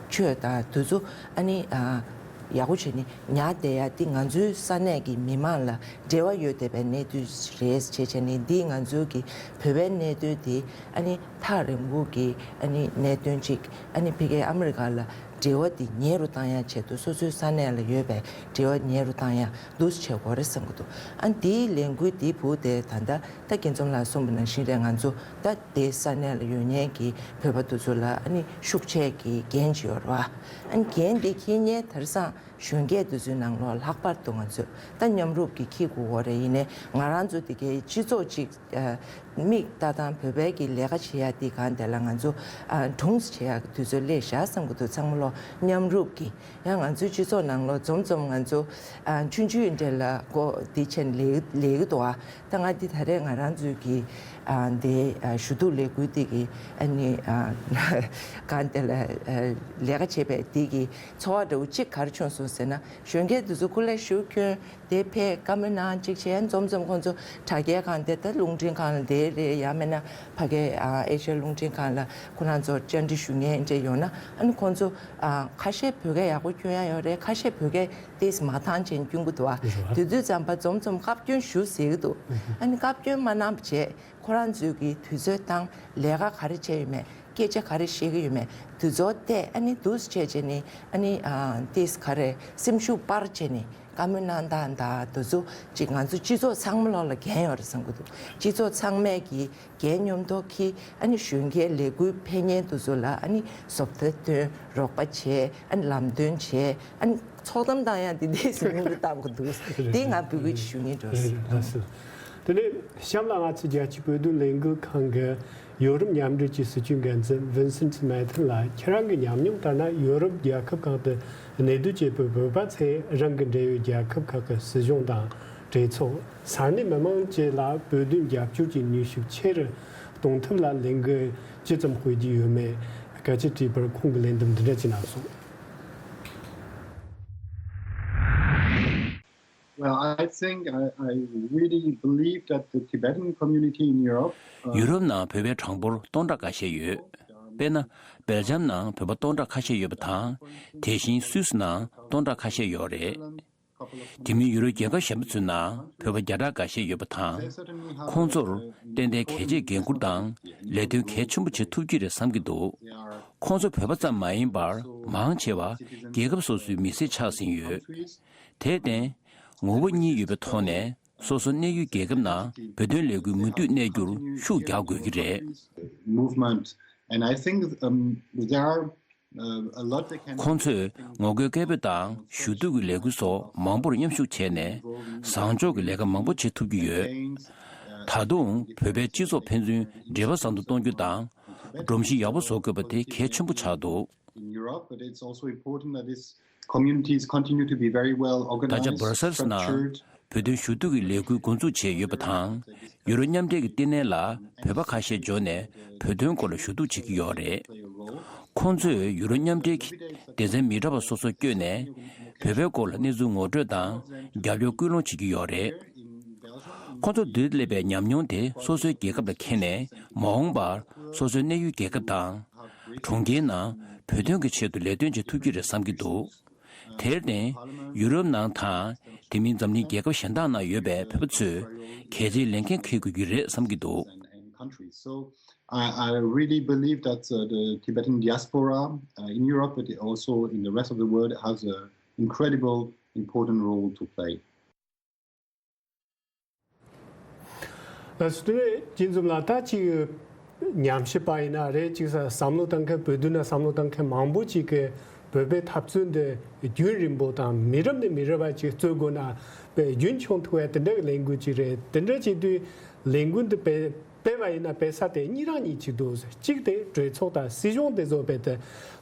ཆོས་དང་དེ་ཚོ་ཨ་ནི་ཨ། ཡག་པོ་བྱས་ནས་ཉར་བསྡད་ཡ་དེ་ང་ཚོའི་ས་གནས་ཀྱི་མི་མང་ལ་འབྲེལ་བ་ཡོད་བསྡད་པའི་གནད་དོན་རེད་བྱས་བྱས་ནས། འདིས་ང་ཚོའི་གི་བོད་པའི་གནད་དོན་དེ་ཨ་ནི་ཐག་རིང་པོ་གི་ཨ་ནི་གནད་དོན་ཅིག། ཨ་ནི་ཕ་གིའི་ཨ་མི་རི་ཀ་ལ་འབྲེལ་བ་དེ་ཉེ་རུ་བཏང་ཡ་ཆེད་དུ། སོ་སོའི་ས་གནས་ལ་ཡོད་པའི་འབྲེལ་བ་ཉེ་རུ་བཏང་ཡ་འདུག་སེ་བྱེད་དགོས་རེད་བསམ་གྱི་འདུག། ཨ་ནི་དེའི་ལས་འགུལ་དེའི་བུ་དེ་ད་ལྟ་ད་སྐྱིད་འཛོམས་ལགས་གསུངས་པ་ནང་བཞིན་རེད། ང་ཚོ་ད་དེ་ས་གནས་ལ་ཡོད་མཁན་གྱི་བོད་པ་དེ་ཚོ་ལ་ཨ་ནི་ཤུགས་ཆེ་གི་འགན་ཅིག་ཡོད་རེད་བ། ཨ་ནི་འགན་དེ་འཁྱེར་མཁན་དེང་སང་ གཞོན་སྐྱེས་དེ་ཚོའི་ནང་ལོགས་ལྷག་པར་དུ་ང་ཚོས་ད་མཉམ་རུབ་ཀྱི་འཁྱེར་དགོས་ཀྱི་རེད། ཡིན་ནའི་ང་རང་ཚོ་དེ་གའི་སྤྱི་ཚོགས་གཅིག་ཨ་མིག་ལྟ་སྟངས་བོད་པའི་གི་ལས་ཀ་བྱེད་ཡ་དེ་གང་དེ་ལ་ང་ཚོ་ཨ་གྲུང་བྱེད་ཡ་གི་དུས་ཚོད་སླེབས་བཞག་བསམ་གྱི་འདུག་ཚང་མ་ལོགས་མཉམ་རུབ་ཀྱི། ཡང་ང་ཚོའི་སྤྱི་ཚོགས་ནང་ལོགས་འཛོམས་འཛོམས་ང་ཚོ་ཨ་ཆུང་ཆུང་འདྲ་ལ་སྒོ་དེ་ཕྱེ་ནས་ལས་ལས་ཀྱི་འདུག་ཨ། ད་ང་འདི་ད་རེས་ང་རང་ཚོའི་གི་ཨ་འདི་ཨ་ཞུ་གཏུག་ལས་འགུལ་འདི་གི་ཨ་ནི་ཨ་གང་དེ་ལ་ཨ་ལས་ཀ་བྱེད་པའི་འདི་གི་ཚོར་བ་འདྲ་བོ་གཅིག་ག་རེ་བྱུང་སོང་ཟེར་ན། གཞོན་སྐྱེས་དེ་ཚོ་སྐུ་ལས་ཞུགས་ཁྱོན་དེ་ཕེབས་བཀའ་མོལ་གནང་གཅིག་བྱས། འཛོམས་འཛོམས་ཁོང་ཚོ་དྲ་རྒྱའི་སྒང་དེ་ད་རླུང་འཕྲིན་ཁང་ལ་དེ་རེད། ཡང་མིན་ན་ཕ་གའི་ཨ་ཨེ་ཤ་ཡ་རླུང་འཕྲིན་ཁང་ལ་ཁོ་རང་ཚོ་བཅར་འདྲི་ཞུ་མཁན་འདྲ་ཡོང་ན། ཨ་ནི་ཁོང་ཚོ་ཨ་ཁ་ཤས་བོད་སྐད་ཡག་པོ་སྐྱོན་ཡ་ཡོད་རེད། ཁ་ཤས་བོད་སྐད་ཏོག་ཙམ་མ་ཐང་ཆད་སྐྱོན་གྱི་འདུག་ཨ། རེད་བ། དེ་དུས་ཙམ་པ་འཛོམས་འཛོམས་བཀའ་བཀྱོན་ཞུ་ཟེར་གྱི་འདུག་ཨ་ནི་བཀའ་བཀྱོན་མ་གནང་བ་བྱས། ཁོ་རང་ཚོའི་གི་དུས་ཚོད་བཏང་། ལས་ཀ་ག་རེ་བྱས་ཡོད་མེད། སྐད་ཆ་ག་རེ་བཤད་ཀྱི་ཡོད་མེད། དུས་ཚོད་བལྟས། ཨ་ནི་འདུག་སེ་བྱས་བྱས་ནས་ཨ་ནི་ཨ་ཏོག་ཙམ་ག་རེ་སེམས་ཤུགས་སྤར་བྱས་ནས་བཀའ་མོལ་གནང་སྟངས་དང་དེ་ཚོ་ཅིག་ང་ཚོ་སྤྱི་ཚོགས་ཚང་མ་ལོགས་ལ་འགན་ཡོད་རེད་བསམ་གྱི་འདུག་སྤྱི་ཚོགས་ཚང་མས་གི་འགན་མཉམ་དུ་འཁྱེར། ཨ་ནི་གཞོན་སྐྱེས་ལས་འགུལ་ཕེབས་མཁན་དེ་ཚོ་ལ་ཨ་ནི་བཟོ་ལྟ་སྟོན། རོགས་པ་བྱས། ཨ་ནི་ལམ་སྟོན་བྱས། ཨ་ནི་ཚོགས་གཏམ་བཏང་ཡ་དེ་འདྲའི་ཟིན་ནས་བཏང་དགོས་འདུག་དེ་ང་འབོད་སྐུལ་ཞུ་སྙིང་འདོད། རེད་རེད། ལགས་སོ། དེ་ནས་གཤམ་ལ་ང་ཚོའི་རྒྱལ་སྤྱིའི་བོད་དོན་ལས་འགུལ་ཁང་གི་ཡོ་རོབ་མཉམ་འབྲེལ་གྱི་སྲིད་བྱུས་འགན་འཛིན་ཝིན་སེན་ཊི་མེ་ཐན་ལགས། ཁྱེད་རང་གི་ཉམས་མྱོང་ལྟར་ན། ཡོ་རོབ་རྒྱལ་ཁབ་ཁག་ཏུ་གནས་སྡོད་བྱེད་པའི་བོད་པ་ཚོས་རང་གི་འབྲེལ་ཡོད་རྒྱལ་ཁབ་ཁག་གི་སྲིད་གཞུང་དང་གྲོས་ཚོགས། ས་གནས་མི་མང་བཅས་ལ་བོད་དོན་རྒྱབ་སྐྱོར་གྱི་ནུས་ཤུགས་ཆེ་རུ་གཏོང་ཐབས་ལ་ལས་འགུལ་ཇི་ཙམ་སྤེལ་གྱི་ཡོད་མེད་སྐད་ཆ་དྲིས་པར། ཁོང་གིས་ལན་འདེབས་འདི་འདྲ་ཅིག་གནང་སོང་། Well, I think I, I really believe that the Tibetan community in Europe, uh, ཡུ་རོབ་ནང་བོད་པའི་གྲངས་འབོར་སྟོང་ཕྲག་ཁ་ཤས་ཡོད། དཔེར་ན། སྦེལ་ཇམ་ནང་བོད་པ་སྟོང་ཕྲག་ཁ་ཤས་ཡོད་པ་དང་། དེ་བཞིན་སུད་སི་ནང་སྟོང་ཕྲག་ཁ་ཤས་ཡོད་རེད། དེ་མིན་ཡུ་རོབ་རྒྱལ་ཁབ་གཞན་པ་ཚོའི་ནང་བོད་པ་བརྒྱ་ཕྲག་འགའ་ཤས་ཡོད་པ་དང་། ཁོང་ཚོར་ཏན་ཏན་གལ་ཆེའི་འགན་འཁུར་དང་ལས་དོན་གལ་ཆེན་པོ་བྱེད་ཐུབ་ཀྱི་རེད་བསམ་གྱི་འདུག་ཁོང་ཚོ་བོད་པ་ཙམ་མ་ཡིན་པར་མང་ཆེ་བ་རྒྱལ་ཁབ་སོ་སོའི་མི་སེར་ཆགས་ཟིན་ཡོད། དེར་བརྟེན། ངོ་བོ་གཉིས་ཡོད་པའི་ཐོག་ནས་སོ་སོ་གནས་ཡུལ་རྒྱལ་ཁབ་ནང་བོད་དོན་ལས་འགུལ་མུ་མཐུད་གནས་རྒྱུར་ཤུགས་རྒྱག་དགོས་ཀྱི་རེད། Movement, and I think, um, there are, uh, a lot they can ཁོང་ཚོས་ངོ་རྒོལ་སྐད་འབོད་དང་ཞུ་གཏུག་གི་ལས་འགུལ་སོགས་མང་པོར་མཉམ་ཞུགས་བྱས་ནས་བཟང་ཕྱོགས་ཀྱི་ལས་ཀ་མང་པོ་བྱེད་ཐུབ་ཀྱི་ཡོད། ད་དུང་བོད་པའི་སྤྱི་ཚོགས་ཕན་ཚུན་འབྲེལ་བ་བཟང་དུ་གཏོང་རྒྱུ་དང་། སྒྲོམ་གཞི་ཡག་པོ་བཟོ་དགོས་པ་དེ་གལ་ཆེན་པོ་ཆགས་འདུག In Europe, but it's also important that these communities continue to be very well ད་ཆ་organized, བྷར་སེལ་སི་ནང་structured. བོད་དོན་ཞུ་གཏུག་གི་ལས་འགུལ་འགོ་འཛུགས་བྱས་ཡོད་པ་དང་། ཡུ་རོབ་མཉམ་འབྲེལ་གྱི་ལྟེ་གནས་ལ་བོད་པ་ཁ་ཤས་འབྱོར་ནས་བོད་དོན་སྐོར་ལ་ཞུ་གཏུག་བྱེད་ཀྱི་ཡོད་རེད། ཁོང་ཚོས་ཡུ་རོབ་མཉམ་འབྲེལ་གྱི་སྡེ་ཚན་མི་འདྲ་བ་སོ་སོར་བསྐྱོད་ནས་བོད་པའི་སྐོར་ལ་གནས་ཚུལ་ངོ་སྤྲོད་དང་རྒྱབ་སྐྱོར་སྐུལ་སློང་བྱེད་ཀྱི་ཡོད་རེད། ཁོང་ཚོ་འདིར་སླེབས་པའི་ཉམས་མྱོང་དེ་སོ་སོའི་རྒྱལ་ཁབ་ལ་འཁྱེར་ནས། མ་འོངས་པར་སོ་སོའི་གནས་ཡུལ་རྒྱལ་ཁབ་དང་། གྲོང་ཁྱེར་ནང་བོད་དོན་གྱི་ཆེད་དུ་ལས་དོན་བྱེད་ཐུབ་ཀྱི་རེད་བསམ་གྱི་འདུག་དེར་བརྟེན། ཡུ་རོབ་ནང་དང་། དེ་མིན་འཛམ་གླིང་རྒྱལ་ཁབ་གཞན་དག་ནང་ཡོད་པའི་བོད་པ་ཚོས་གལ་ཆེའི་ལས་འགན་འཁྱེར་དགོས་ཀྱི་རེད་བསམ་གྱི་འདུག And, and countries. So I, I really believe that, uh, the Tibetan diaspora, uh, in Europe, but also in the rest of the world, has an incredible important role to play. ལགས་སོ། དེ་ནས་སྐྱིད་འཛོམས་ལགས། ད་ཅིག་ཉམས་ཞིབ་པ་ཡིན་ན་རེད། ཅིག་ས་བསམ་བློ་བཏང་མཁན། བོད་དོན་ལ་བསམ་བློ་བཏང་མཁན་མང་པོ་ཅིག་གིས་བོད་པའི་འཐབ་རྩོད་འདི་རྒྱུན་རིང་པོ་དང་མི་རབས་ནས་མི་རབས་བར་ཅིག་རྩོད་དགོས་ན་དཔེ་རྒྱུན་འཁྱོངས་ཐུབ་པའི་དེ་འདྲ་གི་ལས་འགུལ་ཅིག་རེད། དེ་འདྲ་བྱེད་དུས་ལས་འགུལ་འདི་སྤེལ་སྤེལ་བ་ཡིན་ན་སྤེལ་ས་དེ་གཉིས་རང་གཉིས་ཅིག་འདུག་གཅིག་དེ་གྲོས་ཚོགས་དང་སྲིད་གཞུང་དེ་ཚོ་དཔེ་དེ་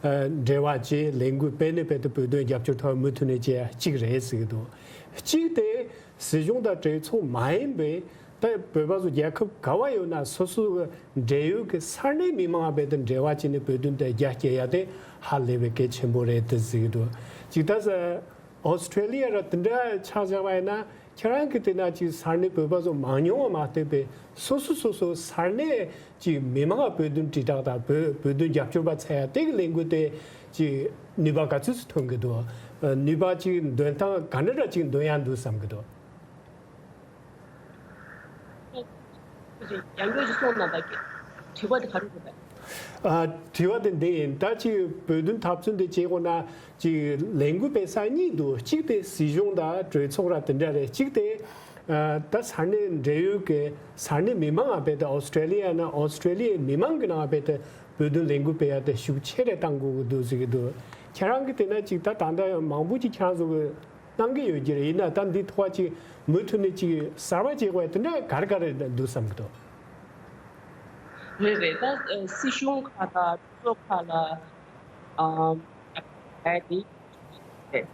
འབྲེལ་བ་བྱས། ལས་འགུལ་སྤེལ་ནས་དཔེ་དེ་བོད་དོན་རྒྱབ་སྐྱོར་ཐོག་མུ་མཐུད་ནས་བྱེད་ཡ་གཅིག་རེད་ཟེར་གྱི་འདུག་གཅིག་དེ། སྲིད་གཞུང་དང་གྲོས་ཚོགས་མ་ཡིན་པའི་ད་བོད་པ་ཚོ་རྒྱལ་ཁབ་ག་བ་ཡོད་ན་སོ་སོའི་འབྲེལ་ཡོད་ཀྱི་ས་གནས་མི་མང་བར་དུ་འབྲེལ་བ་བྱས་ནས་བོད་དོན་དེ་རྒྱ་སྐྱེད་ཡ་དེ་ཧ་ལས་པའི་གལ་ཆེན་པོ་རེད་དེ་ཟེར་གྱི་འདུག་ཅིག་ད་ས་ཨོ་སི་ཁྲེ་ལི་ཡ་ར་དེ་འདྲ་ཆ་བཞག་པ་ཡིན་ན་ཁྱེད་རང་གི་དེ་ན་ཅིག་ས་གནས་བོད་པ་ཚོ་མང་ཉུང་བ་མ་ལྟོས་པའི་སོ་སོ་སོ་སོ་ས་གནས་ཀྱི་མི་མང་ལ་བོད་དོན་དྲིལ་བསྒྲགས་དང་བོད་བོད་དོན་རྒྱབ་སྐྱོར་པ་འཚོལ་ཡ་དེ་གི་ལས་འགུལ་དེ་ཅིག་ནུས་པ་ག་ཚོད་ཅིག་ཐོན་གྱི་འདུག་ནུས་པ་ཅིག་འདོན་སྟངས་ག་འདྲ་འདྲ་ཅིག་འདོན་ཡ་འདུག་བསམ་གྱི་འདུག་ཡང་བསྐྱར་ཅིག་གསུངས་གནང་དང་། དྲི་བ་དེ་ག་རེ་རེད་པས། ཨ། དྲི་བ་དེ་འདི་ཡིན། ད་ཅིག་བོད་དོན་འཐབ་རྩོད་འདི་བྱེད་དགོས་ན་ཅིག་ལས་འགུལ་སྤེལ་ས་གཉིས་འདུག་གཅིག་དེ་སྲིད་གཞུང་དང་གྲོས་ཚོགས་ར་དེ་འདྲ་རེད། གཅིག་དེ་ཨ་ད་ས་གནས་འབྲེལ་ཡོད་ཀྱི་ས་གནས་མི་མང་ང་རྦད་དེ་ཨོ་སི་ཁྲེ་ལི་ཡ་ན་ཨོ་སི་ཁྲེ་ལི་ཡའི་མི་མང་གི་ནང་རྦད་དེ་བོད་དོན་ལས་འགུལ་སྤེལ་ཡ་དེ་ཤུགས་ཆེ་རེ་གཏང་དགོས་ཀྱི་འདུག་ཟེར་གྱི་འདུག་ཁྱེད་རང་གིས་བལྟས་ན་ཅིག་ད་ད་ལྟ་མང་པོ་ཅིག་ཁྱེད་རང་ཚོ་གིས་གནང་གི་ཡོད་ཀྱི་རེད། ཡིན་ན་ད་འདི་ཐོག་ཅིག་མུ་མཐུད་ནས་ཅིག་གསར་པ་བྱེད་དགོས་དེ་འདྲ་ག་རེ་ག་རེ་འདུག་བསམ་གི་འདུག་རེད་རེད། ད་སྲིད་གཞུང་ཁག་དང་གྲོས་ཚོགས་ཁག་ལ་ཨ་ཨ་དེ་རེད།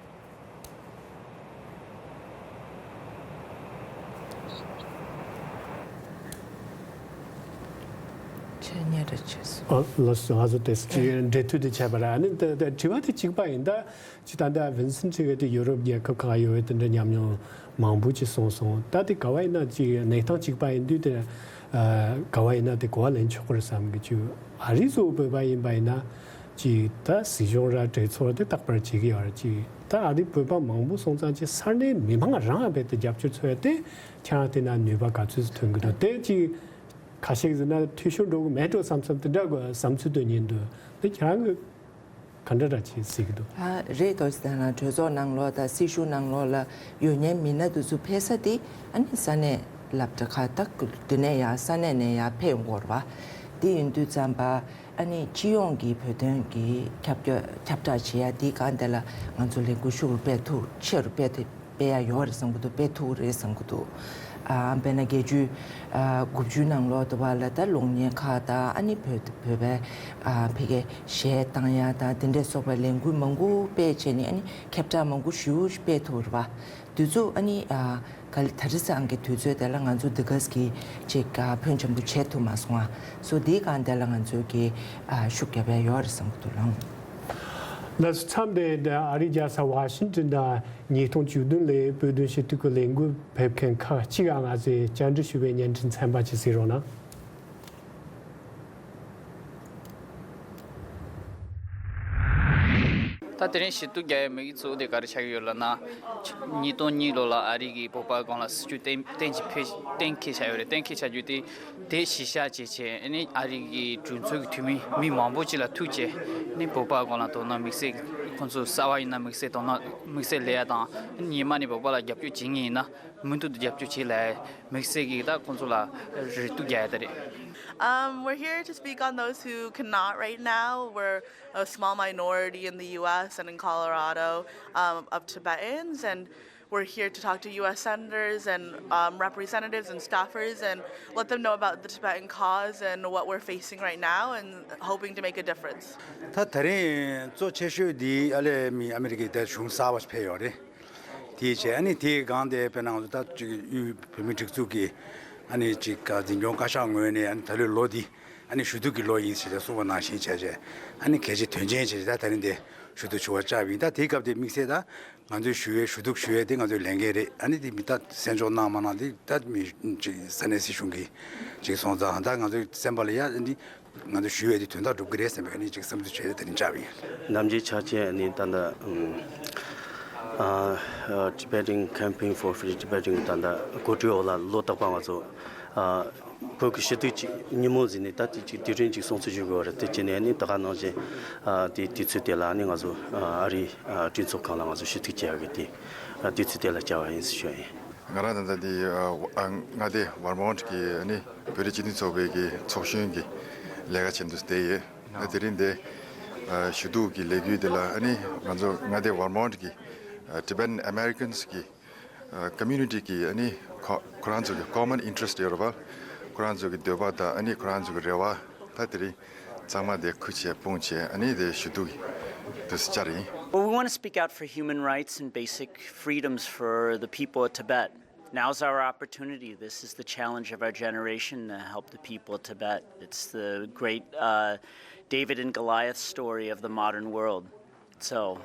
ཆེད་གཉེར་རེ་བྱས་སོང་། ཨ་ལགས་སོ། ང་ཚོ་དེ་ཅིག་འབྲེལ་མཐུད་དེ་བྱས་པ་ར། ཨ་ནི་ད་ད་དྲི་བ་དེ་གཅིག་པ་ཡིན། ད་ཅིག་ད་ལྟ་ཝིན་སན་ཁྲི་གིས་དེ་ཡུ་རོབ་རྒྱལ་ཁབ་ཁག་ཡོད་པའི་དེ་འདྲ་ཉམས་མྱོང་མང་པོ་ཅིག་གསུངས་སོང་། ད་དེ་ག་བ་ཡིན་ན་ཅིག་གནས་སྟངས་གཅིག་པ་ཡིན་དུས་དེ་ཨ་ག་བ་ཡིན་ན་དེ་གོ་བ་ལེན་ཆོག་གི་རེད་བསམ་གི། ཅིག་ཨ་རི་གཙོ་བོ་བོད་པ་ཡིན་པ་ཡིན་ན་ཅིག་ད་སྲིད་གཞུང་ར་གྲོས་ཚོགས་དེ་རྟག་པར་བྱེད་ཀྱི་ཡོད་རེད། ཅིག་ད་ཨ་རི་བོད་པ་མང་པོ་སོང་ཙང་ཅིག་ས་གནས་མི་མང་རང་རྦད་དེ་རྒྱབ་སྐྱོར་འཚོལ་ཡ་དེ་ཁྱེད་རང་བལྟས་ན་ནུས་པ་ག་ཚོད་ཐོན་གི་འདུག་དེ་ཅིག་ཁ་ཤས་ཟེར་ན་འཐུས་ཤོར་འགྲོ་གི་མེད་འགྲོ་བསམ་བསམ་དེ་འདྲ་གི་བསམ་ཚུལ་སྟོན་ཉན་འདུག་དེ་ཁྱེད་རང་གི་ག་འདྲ་འདྲ་བྱེད་སྲིད་ཀྱི་འདུག་ཨ་རེད། དོ་ཟེར་ན་གྲོས་ཚོགས་ནང་ལོགས་དང་སྲིད་གཞུང་ནང་ལོགས་ལ་ཡོད་མཁན་མི་སྣ་དེ་ཚོ་ཕེབས་ས་དེ་ཨ་ནི་ས་གནས་སློབ་གྲྭ་ཁག་དང་དེ་ནས་ཡང་ས་གནས་ནས་ཡང་ཕེབས་ཡོང་གི་ཡོད་རེད་བ། དེ་ཡིན་དུས་ཙམ་པ་ཨ་ནི་སྤྱི་ཡོངས་ཀྱི་བོད་དོན་གྱི་ཁྱབ་བསྒྲགས་ཁྱབ་བསྒྲགས་བྱེད་ཡ་དེའི་སྒང་དེ་ལ་ང་ཚོ་ལས་འགུལ་ཤུགས་རུ་སྤེལ་ཐུབ་ཆེ་རུ་སྤེལ་ཐུབ་སྤེལ་ཡ་ཡོད་རེད་བསམ་གྱི་འདུག་དཔེ་ཐུག་རེད་བསམ་གྱི་འདུག་ཨ་དཔེར་ན་བརྒྱད་ཅུ་ཨ་དགུ་བཅུ་ནང་ལོགས་དུ་བ་ལ་ད་གློག་བརྙན་ཁག་དང་ཨ་ནི་བོད་བོད་པའི་ཨ་ཕ་གི་གཞས་བཏང་ཡ་དང་དེ་འདྲས་སོགས་པའི་ལས་འགུལ་མང་པོ་སྤེལ་བྱས་ནས་ཨ་ནི་ཁྱབ་བསྒྲགས་མང་པོ་ཞེ་པོ་སྤེལ་ཐུབ་རེད་བ། དུས་ཚོད་ཨ་ནི་ཨ་ག་ལ་ད་རེས་སང་གི་དུས་ཚོད་དེ་ལ་ང་ཚོ་འདི་ག་གི་ཅིག་ཨ་ཕོན་ཆེན་པོ་བྱེད་ཐུབ་མ་སོང་ཨ། སོ་དེའི་སྒང་དེ་ལ་ང་ཚོ་གི་ཨ་ཤུགས་རྒྱབ་ཡ་ཡོད་རེད་བསམ་གྱི་འདུག་ལགས། ལགས་སོ། མཚམས་འདི་ཨ་རིའི་རྒྱལ་ས་ཝ་ཤིང་ཏོན་དང་ཉིས་སྟོང་བཅུ་བདུན་ལོའི་བོད་དོན་ཞུ་གཏུག་གི་ལས་འགུལ་ཕེབས་མཁན་ཁག་ཅིག་ཨ་ང་ཚོས་བཅར་འདྲི་ཞུ་བའི་བརྙན་འཕྲིན་ཚན་པ་ཅིག་གཟིགས་རོགས་གནང་། ད་དེ་རིང་ཞུ་གཏུག་རྒྱག་ཡའི་དམིགས་ཡུལ་གཙོ་བོ་དེ་ག་རེ་ཆགས་ཀྱི་ཡོད་ལབ་ན། ཉིས་སྟོང་གཉིས་ལོ་ལ་ཨ་རི་གིས་བོད་པ་སྒང་ལ་སྲིད་ཇུས་གཏན་གཏན་གྱི་ཕེ་གཏན་འཁེལ་བྱས་ཡོད་རེད། གཏན་འཁེལ་བྱ་རྒྱུ་དེ་དེ་གཞི་བཞག་བྱས་བྱས་ཨ་ནི་ཨ་རི་གི་གྲོས་ཚོགས་ཀྱི་འཐུས་མི་མི་མང་པོ་ཅིག་ལ་ཐུག་བྱས་ཨ་ནི་བོད་པ་སྒང་ལ་དོ་སྣང་དམིགས་བསལ་ཁོང་ཚོ་གསར་པ་ཡིན་ན་དམིགས་བསལ་དོ་སྣང་དམིགས་བསལ་སླེབས་ཡ་དང་ཨ་ནི་སྔོན་མ་ནས་བོད་པ་ལ་རྒྱབ་སྐྱོར་བྱེད་མཁན་ཡིན་ན་མུ་མཐུད་དུ་རྒྱབ་སྐྱོར་བྱེད་ལབ་དམིགས་བསལ་གྱི་ད་ཁོང་ཚོ་ལ་རེ་གཏུག་རྒྱག་ཡ་ད་རེད། Um, we're here to speak on those who cannot right now. We're a small minority in the U S and in Colorado, um, of Tibetans, and we're here to talk to U S senators and, um, representatives and staffers and let them know about the Tibetan cause and what we're facing right now and hoping to make a difference. ད་ད་རིང་གཙོ་ཆེ་ཤོས་འདི་ཨ་ལས་མི་ཨ་མི་རི་ཀའི་ད་གཞུང་གསར་པ་ཕེབས་ཡོད་རེད། དེའི་རྗེས་ཨ་ནི་དེའི་སྒང་དེ་དཔེར་ན་ང་ཚོ་ད་ཅིག་དབུས་བོད་མིའི་སྒྲིག་འཛུགས་ཀྱི་ཨ་ནི་ཅིག་འཛིན་སྐྱོང་བཀའ་ཤག་ངོས་ནས་ཨ་ནི་ད་ལོའི་ལོ་འདི་ཨ་ནི་ཞུ་གཏུག་གི་ལོ་ཡིན་ཞེས་བྱས་གསུངས་པ་ནང་བཞིན་བྱས་བྱས་ཨ་ནི་གལ་ཆེ་དོན་ཆེན་བྱས་བྱས་ད་ད་རིང་དེ་ཞུ་གཏུག་ཞུ་བར་བཅར་བ་ཡིན། ད་དེའི་སྐབས་དེ་དམིགས་བསལ་ད་ང་ཚོའི་ཞུ་ཡས་ཞུ་གཏུག་ཞུ་ཡས་དེ་ང་ཚོའི་ལས་འགན་རེད། ཨ་ནི་དེ་མི་ད་གསན་འཇོག་གནང་མ་གནང་དེ་ད་མི་ཅིག་ས་གནས་སྲིད་གཞུང་གིས་ཅིག་སོང་ཙང་ད་ང་ཚོའི་སེམས་པ་ལ་ཡ་ཨ་ནི། ང་ཚོ་ཞུ་ཡས་དེ་དོན་དག་འགྲུབ་ཀྱི་རེད་བསམ་པའི་ཨ་ནི་ཅིག་བསམ་ཚུལ་བྱས་ཏེ་དེ་རིང་བཅར་བ་ཡིན། ནམ་རྒྱུན་ཆ་རྐྱེན་ཨ་ནི་ད་ལྟ་ཨ་Tibetan Campaign for Free Tibet གི་ད་ལྟ་གོ་སྒྲིག་འོག་ལ་ལོ་རྟག་པར་ང་ཚོ་ཨ་བོད་ཀྱི་ཞུ་གཏུག་ཅིག་ཉིན་མོ་ཟིན་ནས་ད་དེ་ཅིག་དུས་དྲན་ཅིག་སྲུང་བརྩི་ཞུ་དགོས་པ་རེད། དེ་བྱས་ནས་ཨ་ནི་ད་ག་ནང་བཞིན་ཨ་དེ་དུས་ཚོད་དེ་ལ་ཨ་ནི་ང་ཚོ་ཨ་རིའི་ཨ་གྲོས་ཚོགས་ཁང་ལ་ང་ཚོ་ཞུ་གཏུག་བྱེད་ཡག་གི་དེ་ཨ་དུས་ཚོད་དེ་ལ་བཅར་བ་ཡིན་ཟེར་ཞུ་ཡ་ཡིན། ང་རང་ད་ལྟ་འདི་ཨ་མངའ་སྡེ་ཝར་མོན་ཊི་གི་ཨ་ནི་བོད་རིགས་སྤྱི་མཐུན་ཚོགས་པའི་གི་ཚོགས་གཞོན་གྱི་ལས་ཀ་བྱེད་འདུག་བསྡད་ཡོད། ཨ་དེ་རིང་འདི་ཨ་ཞུ་གཏུག་གི་ལས་འགུལ་འདི་ལ་ཨ་ནི་ང་ཚོ་མངའ་སྡེ་ཝར་མོན་ཊི་གི་ཨ་Tibetan Americans་གི་ཨ་community་གི་ཨ་ནི་ཁོ་ཁོ་རང་ཚོ་གི་common interest་ཡོད་རེད་པ། ཁོ་རང་ཚོ་གི་འདོད་པ་དང་ཨ་ནི་ཁོ་རང་ཚོ་གི་རེ་བ་ད་དེ་རིང་ཚང་མ་དེ་ཁུར་བྱས་སྤུངས་བྱས་ཨ་ནི་དེ་ཞུ་གཏུག་དུ་བཅར་ཡིན། Well, we want to speak out for human rights and basic freedoms for the people of Tibet. Now's our opportunity. This is the challenge of our generation to help the people of Tibet. It's the great uh, David and Goliath story of the modern world. So,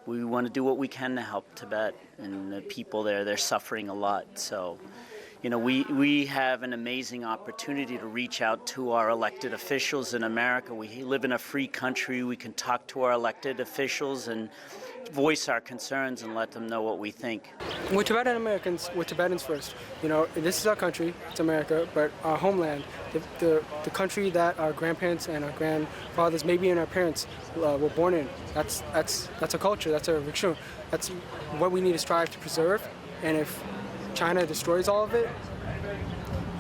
we want to do what we can to help Tibet and the people there. They're suffering a lot. So, you know, we, we have an amazing opportunity to reach out to our elected officials in America. We live in a free country. We can talk to our elected officials and voice our concerns and let them know what we think. We're Tibetan Americans, we're Tibetans first. You know, this is our country, it's America, but our homeland, the, the, the country that our grandparents and our grandfathers, maybe even our parents, uh, were born in, that's, that's, that's a culture, that's a rikshung. That's what we need to strive to preserve. And if China destroys all of it,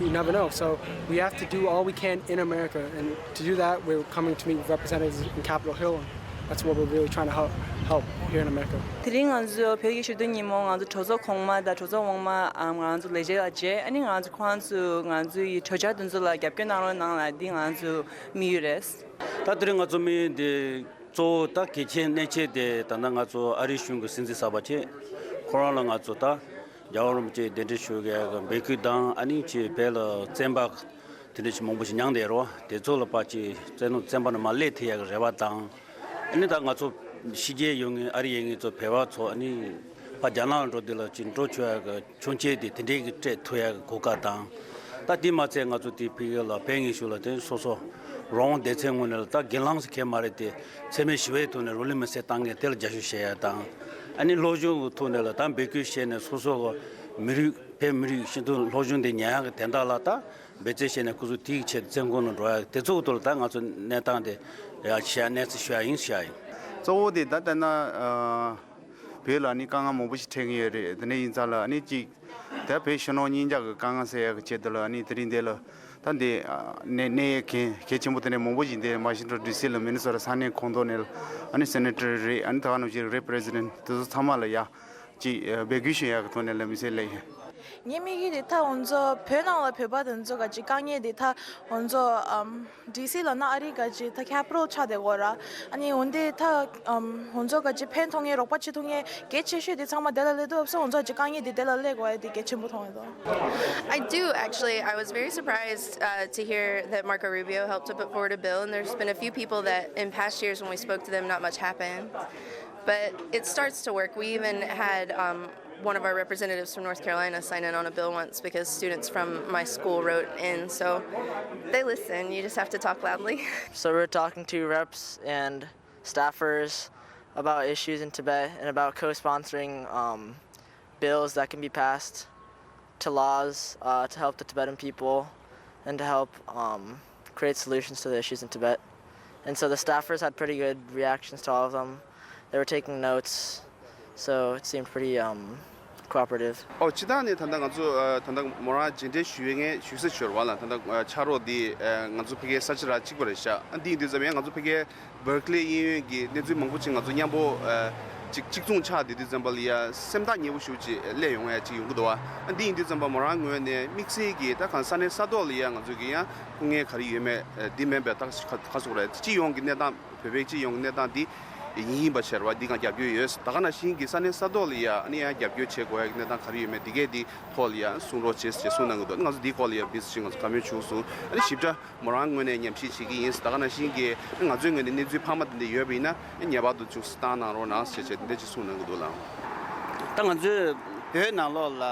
you never know. So we have to do all we can in America. And to do that, we're coming to meet with representatives in Capitol Hill. That's what we're really trying to help, help here in America. དེ་རིང་ང་ཚོ་བོད་ཀྱི་ཆིག་སྟོང་ཉིན་མོ་ང་ཚོ་གྲོས་ཚོགས་གོང་མ་དང་གྲོས་ཚོགས་འོག་མ་ཨམ་ང་ཚོ་ལས་བྱེད་ལ་མཇལ། ཨ་ནི་ང་ཚོ་ཁོང་ཚོས་ང་ཚོ་ཡི་གྲོས་འཆར་དེ་ཚོ་ལ་རྒྱབ་སྐྱོར་གནང་རོགས་གནང་ལ་འདི་ང་ཚོ་དམིགས་ཡུལ་རེད། ད་དེ་རིང་ང་ཚོ་དམིགས་ཡུལ་འདི་གཙོ་བོ་ད་གལ་ཆེན་གནད་ཆེ་དེ་ད་ལྟ་ང་ཚོ་ཨ་རིའི་གཞུང་གི་སྲིད་འཛིན་གསར་པ་བྱས། ཁོ་རང་ལ་ང་ཚོ་ད་རྒྱལ་བ་རིན་པོ་ཆེ་གདན་འདྲེན་ཞུ་ཡག་གི་འབོད་སྐུལ་དང་། ཨ་ནི་ཅིག་བོད་ལ་བཙན་པ་དེ་འདྲ་ཞིག་མང་པོ་ཞིག་མྱངས་བསྡད་རོགས། དེ་ཚོ་ལ་ཕར་ཅིག་བཙན་བཙན་པ་ནས་མར་སླེབས་ཐུབ་ཡག་གི་རེ་བ་དང་། ཨ་ནི་ད་ང་ཚོ་ཕྱི་རྒྱལ་ཡོད་མཁན་ཨ་རི་ཡོད་མཁན་ཚོ་བོད་པ་ཚོ་ཨ་ནི་ཕར་རྒྱ་ནག་ལ་འགྲོ་དུས་ལ་ཅིག་འགྲོ་ཆོག་ཡག་གི་ཆོག་མཆན་དེ་དེ་འདྲའི་གི་སྤྲད་ཐུབ་ཡག་གི་གོ་སྐབས་དང་། ད་དེ་མ་ཚད་ང་ཚོ་དེ་ཕ་གི་ལ་བོད་ངེས་ཤུགས་ལ་དེ་སོ་སོ་རང་དབང་སྡེ་ཚན་ངོས་ནས་ལ་ད་སྒེར་ལངས་སུ་ཁེལ་མ་རེད་དེ། འཚེ་མེད་ཞི་བའི་ཐོག་ནས་རོ་ལི་མི་སེར་བཏང་མཁན་དེ་ལ་རྒྱབ་སྐྱོར་བྱེད་ཡག་དང་། ཨ་ནི་སློབ་སྦྱོང་གི་ཐོག་ནས་ལ་ད་འབོད་སྐུལ་བྱས་ནས་སོ་སོ་གི་མི་རིགས་བོད་མི་རིགས་སྤྱི་མཐུན་སློབ་སྦྱོང་དེ་ཉན་ཡག་གི་དོན་དག་ལ་ད་འབད་བརྩོན་བྱས་ནས་ཁོ་ཚོ་དེའི་ཆེད་དུ་བཙན་ཁང་ནང་འགྲོ་ཡག་དེ་ཚོ་གི་ཐོག་ལ་ད་ང་ཚོ་གནས་སྟངས་དེ་ཡ་བཤད་གནས་ཚུལ་ཞུ་ཡག་ཡིན་ཞུ་ཡག་ཡིན། གཙོ་བོ་དེ་ད་ལྟ་ན་ཨ། བོད་ལ་ནི་དཀའ་ངལ་མང་པོ་ཞིག་འཕྲད་ཀྱི་ཡོད་རེད། དེ་འདྲ་ཡིན་ཙང་ལ་ནི་གཅིག་ད་བོད་ཕྱི་ནང་གཉིས་ཆ་གི་དཀའ་ངལ་སེལ་ཡག་གི་ཆེད་དུ་ལ་ནི་དེ་རིང་འདི་ལ་ད་འདི་ཨ་གནས་གནས་ཡག་མཁན་གལ་ཆེན་པོ་དེ་འདྲ་མང་པོ་ཞིག་འདི་ཝ་ཤིང་ཊོན་ཌི་སི་ལ་མི་ནི་སོ་ཊ་ས་གནས་ཁོངས་གཏོགས་ནས་ལ་ཨ་ནི་སེ་ནེ་ཊར་རེད། ཨ་ནི་ད་ག་ནང་བཞིན་རེད་པི་རེ་སི་ཌེན་ཊི་དེ་ཚོ་ཚང་མ་ལ་ཡ་གཅིག་ཨ་འབོད་སྐུལ་ཞུ་ཡག་གི་ཐོག་ནས་ལ་མི་སེར་ལ་ཡ། ངའི་དམིགས་ཡུལ་དེ་ད་ང་ཚོ་བོད་ནང་ལ་བོད་པ་དེ་ཚོ་ག་ཅིག་དཀའ་ངལ་དེ་ད་ང་ཚོ་ཨམ། ཌི་སི་ལབ་ན་ཨ་རི་ག་ཅིག་ད་ཁེ་པི་ཊལ་ཆགས་བསྡད་ཡོད་ར། ཨ་ནི་འོན་ཏེ་ད་ཨམ་ང་ཚོ་ག་ཅིག་ཕན་ཐོགས་མཁན་རོགས་པ་བྱེད་ཐུབ་མཁན་གལ་ཆེ་ཤོས་དེ་ཚང་མ་དེ་ལ་སླེབས་འདུག་བསམ། ང་ཚོ་ག་ཅིག་དཀའ་ངལ་དེ་དེ་ལ་སླེབས་དགོས་ཡ་དེ་གལ་ཆེན་པོ་མཐོང་ཡོད་དོ། I do, actually. I was very surprised uh, to hear that Marco Rubio helped to put forward a bill, and there's been a few people that in past years when we spoke to them, not much happened. But it starts to work. We even had um, one of our representatives from North Carolina sign in on a bill once because students from my school wrote in. So they listen. You just have to talk loudly. So we're talking to reps and staffers about issues in Tibet and about co-sponsoring um, bills that can be passed to laws uh, to help the Tibetan people and to help um, create solutions to the issues in Tibet. And so the staffers had pretty good reactions to all of them. They were taking notes, so it seemed pretty um, cooperative. ཨོ་སྤྱིར་བཏང་ནས་ད་ལྟ་ང་ཚོ་ཨ་ད་ལྟ་མོ་རང་མཇལ་འཕྲད་ཞུ་ཡས་ངས་ཞུ་ས་ཞོར་བ་ལ་ད་ལྟ་ཨ་ཕྱག་རོགས་འདི་ཨ་ང་ཚོ་ཕ་གིའི་ས་ཆ་ར་གཅིག་པ་རེད་ཤག་ཨ་འདི་ཡིན་དུས་ཙམ་ཡང་ང་ཚོ་ཕ་གིའི་བར་ཀི་ལེ་གཡས་གཡོན་གྱི་གནས་ཚུལ་མང་པོ་ཅིག་ང་ཚོ་མཉམ་པོ་ཨ་ཅིག་གཅིག་མཚུངས་ཆགས་བསྡད་དུས་ཙམ་པ་ལ་ཡ་སེམས་ཐག་ཉེ་པོ་ཞེ་པོ་ཅིག་སླེབས་ཡོང་ཡ་ཅིག་ཡོང་གི་འདུག་བ། ཨ་འདི་ཡིན་དུས་ཙམ་པ་མོ་རང་ངོས་ནས་དམིགས་བསལ་གྱི་ད་གང་ས་གནས་ས་ཐོག་ལ་ཡ་ང་ཚོ་གི་ཡང་སྐུ་ངལ་ག་རེ་ཡོད་མེད་ཨ་འདི་མིན་པའི་ད་ག་ཟེར་དགོས་རེད། སྤྱི་ཡོངས་ཀྱི་གནས་སྟངས། བོད་པའི་སྤྱི་ཡོངས་ཀྱི་གནས་སྟངས་འདི་ཡིན་ཡིན་པ་བྱས་ར་བ་འདི་གང་རྒྱབ་སྐྱོར་ཡོད། ད་ག་ནང་བཞིན་གྱི་ས་གནས་ས་ཐོག་ལ་ཡ་ཨ་ནི་ཡང་རྒྱབ་སྐྱོར་བྱེད་དགོས་ཡ་གི་གནས་སྟངས་ག་རེ་ཡོད་མེད་འདི་གས་འདི་ཐོག་ལ་ཡ་གསུང་རོགས་བྱེད་ཅེས་གསུངས་གནང་གི་འདུག་ང་ཚོ་འདིའི་སྐོར་ལ་ཡ་བི་ཟི་ཅིག་ང་ཚོ་བཀའ་མོལ་ཞུས་སོང་། ཨ་ནི་ཞིབ་ཕྲ་མོ་རང་ངོས་ནས་ཉམས་ཞིབ་བྱེད་ཀྱི་ཡིན། ད་ག་ནང་བཞིན་གྱི་ང་ཚོའི་ངོས་ནས་གནས་ཚུལ་འཕར་མ་དེ་འདྲ་ཡོད་པ་ཡིན་ན་ངེས་པར་དུ་ཅུང་ཟད་བཏང་གནང་རོགས་གནང་ཞེས་བྱས་དེ་འདྲ་ཅིག་གསུངས་གནང་གི་འདུག་ལགས། ད་ང་ཚོའི་བོད་ནང་ལོགས་ལ་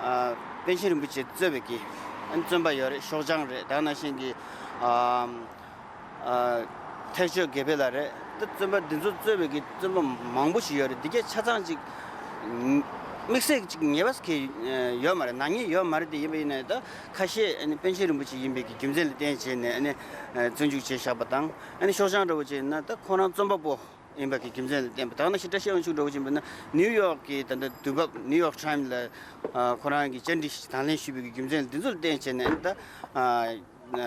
ཨ་པཎ་ཆེན་རིན་པོ་ཆེ་གཙོས་པའི་གི་ཨ་ནི་བཙོན་པ་ཡོད་རེད། ཤོག་བྱང་རེད། ད་ག་ནང་བཞིན་གྱི་ཨ། ཨ་ཐེག་མཆོག་དགེ་འཕེལ་ལགས་རེད། ད་བཙོན་པ་འདི་ཚོ་གཙོས་པའི་གི་བཙོན་པ་མང་པོ་ཞིག་ཡོད་རེད། འདི་གས་ཆ་ཚང་ཅིག་དམིགས་བསལ་ཅིག་ངེས་པ་ཞིག་ཡོད་མ་རེད། ནག་ཉེས་ཡོད་མ་རེད། དེ་ཡིན་པ་ཡིན་ནའི་ད་ཁ་ཤས་ཨ་ནི་པཎ་ཆེན་རིན་པོ་ཆེ་ཡིན་པའི་གི་རྒྱུ་མཚན་ལ་བརྟེན་བྱས་ནས་ཨ་ནི་བཙོན་འཇུག་བྱས་བཞག་པ་དང་། ཨ་ནི་ཤོག་བྱང་འདྲ་བོ་བྱས་ན་ད་ཁོ་རང་བཙོན་པ་པོ་ཡིན་པ་གི་རྒྱུ་མཚན་ལ་བརྟེན་པ་དང་། ནང་བཞིན་བཀྲ་ཤིས་དབང་ཕྱུག་འདྲ་བོ་བྱས་པ་ན་ནིའུ་ཡོག་གི་ད་ལྟ་དུས་བབ་ནིའུ་ཡོག་ཊའིམ་ལ་ཁོ་རང་གི་བཅར་འདྲི་ཞིག་དང་ལེན་ཞུས་པའི་གི་རྒྱུ་མཚན་ལ་འདི་ཚོ་ལ་བརྟེན་བྱས་ནས་ཨ་ནི་ད།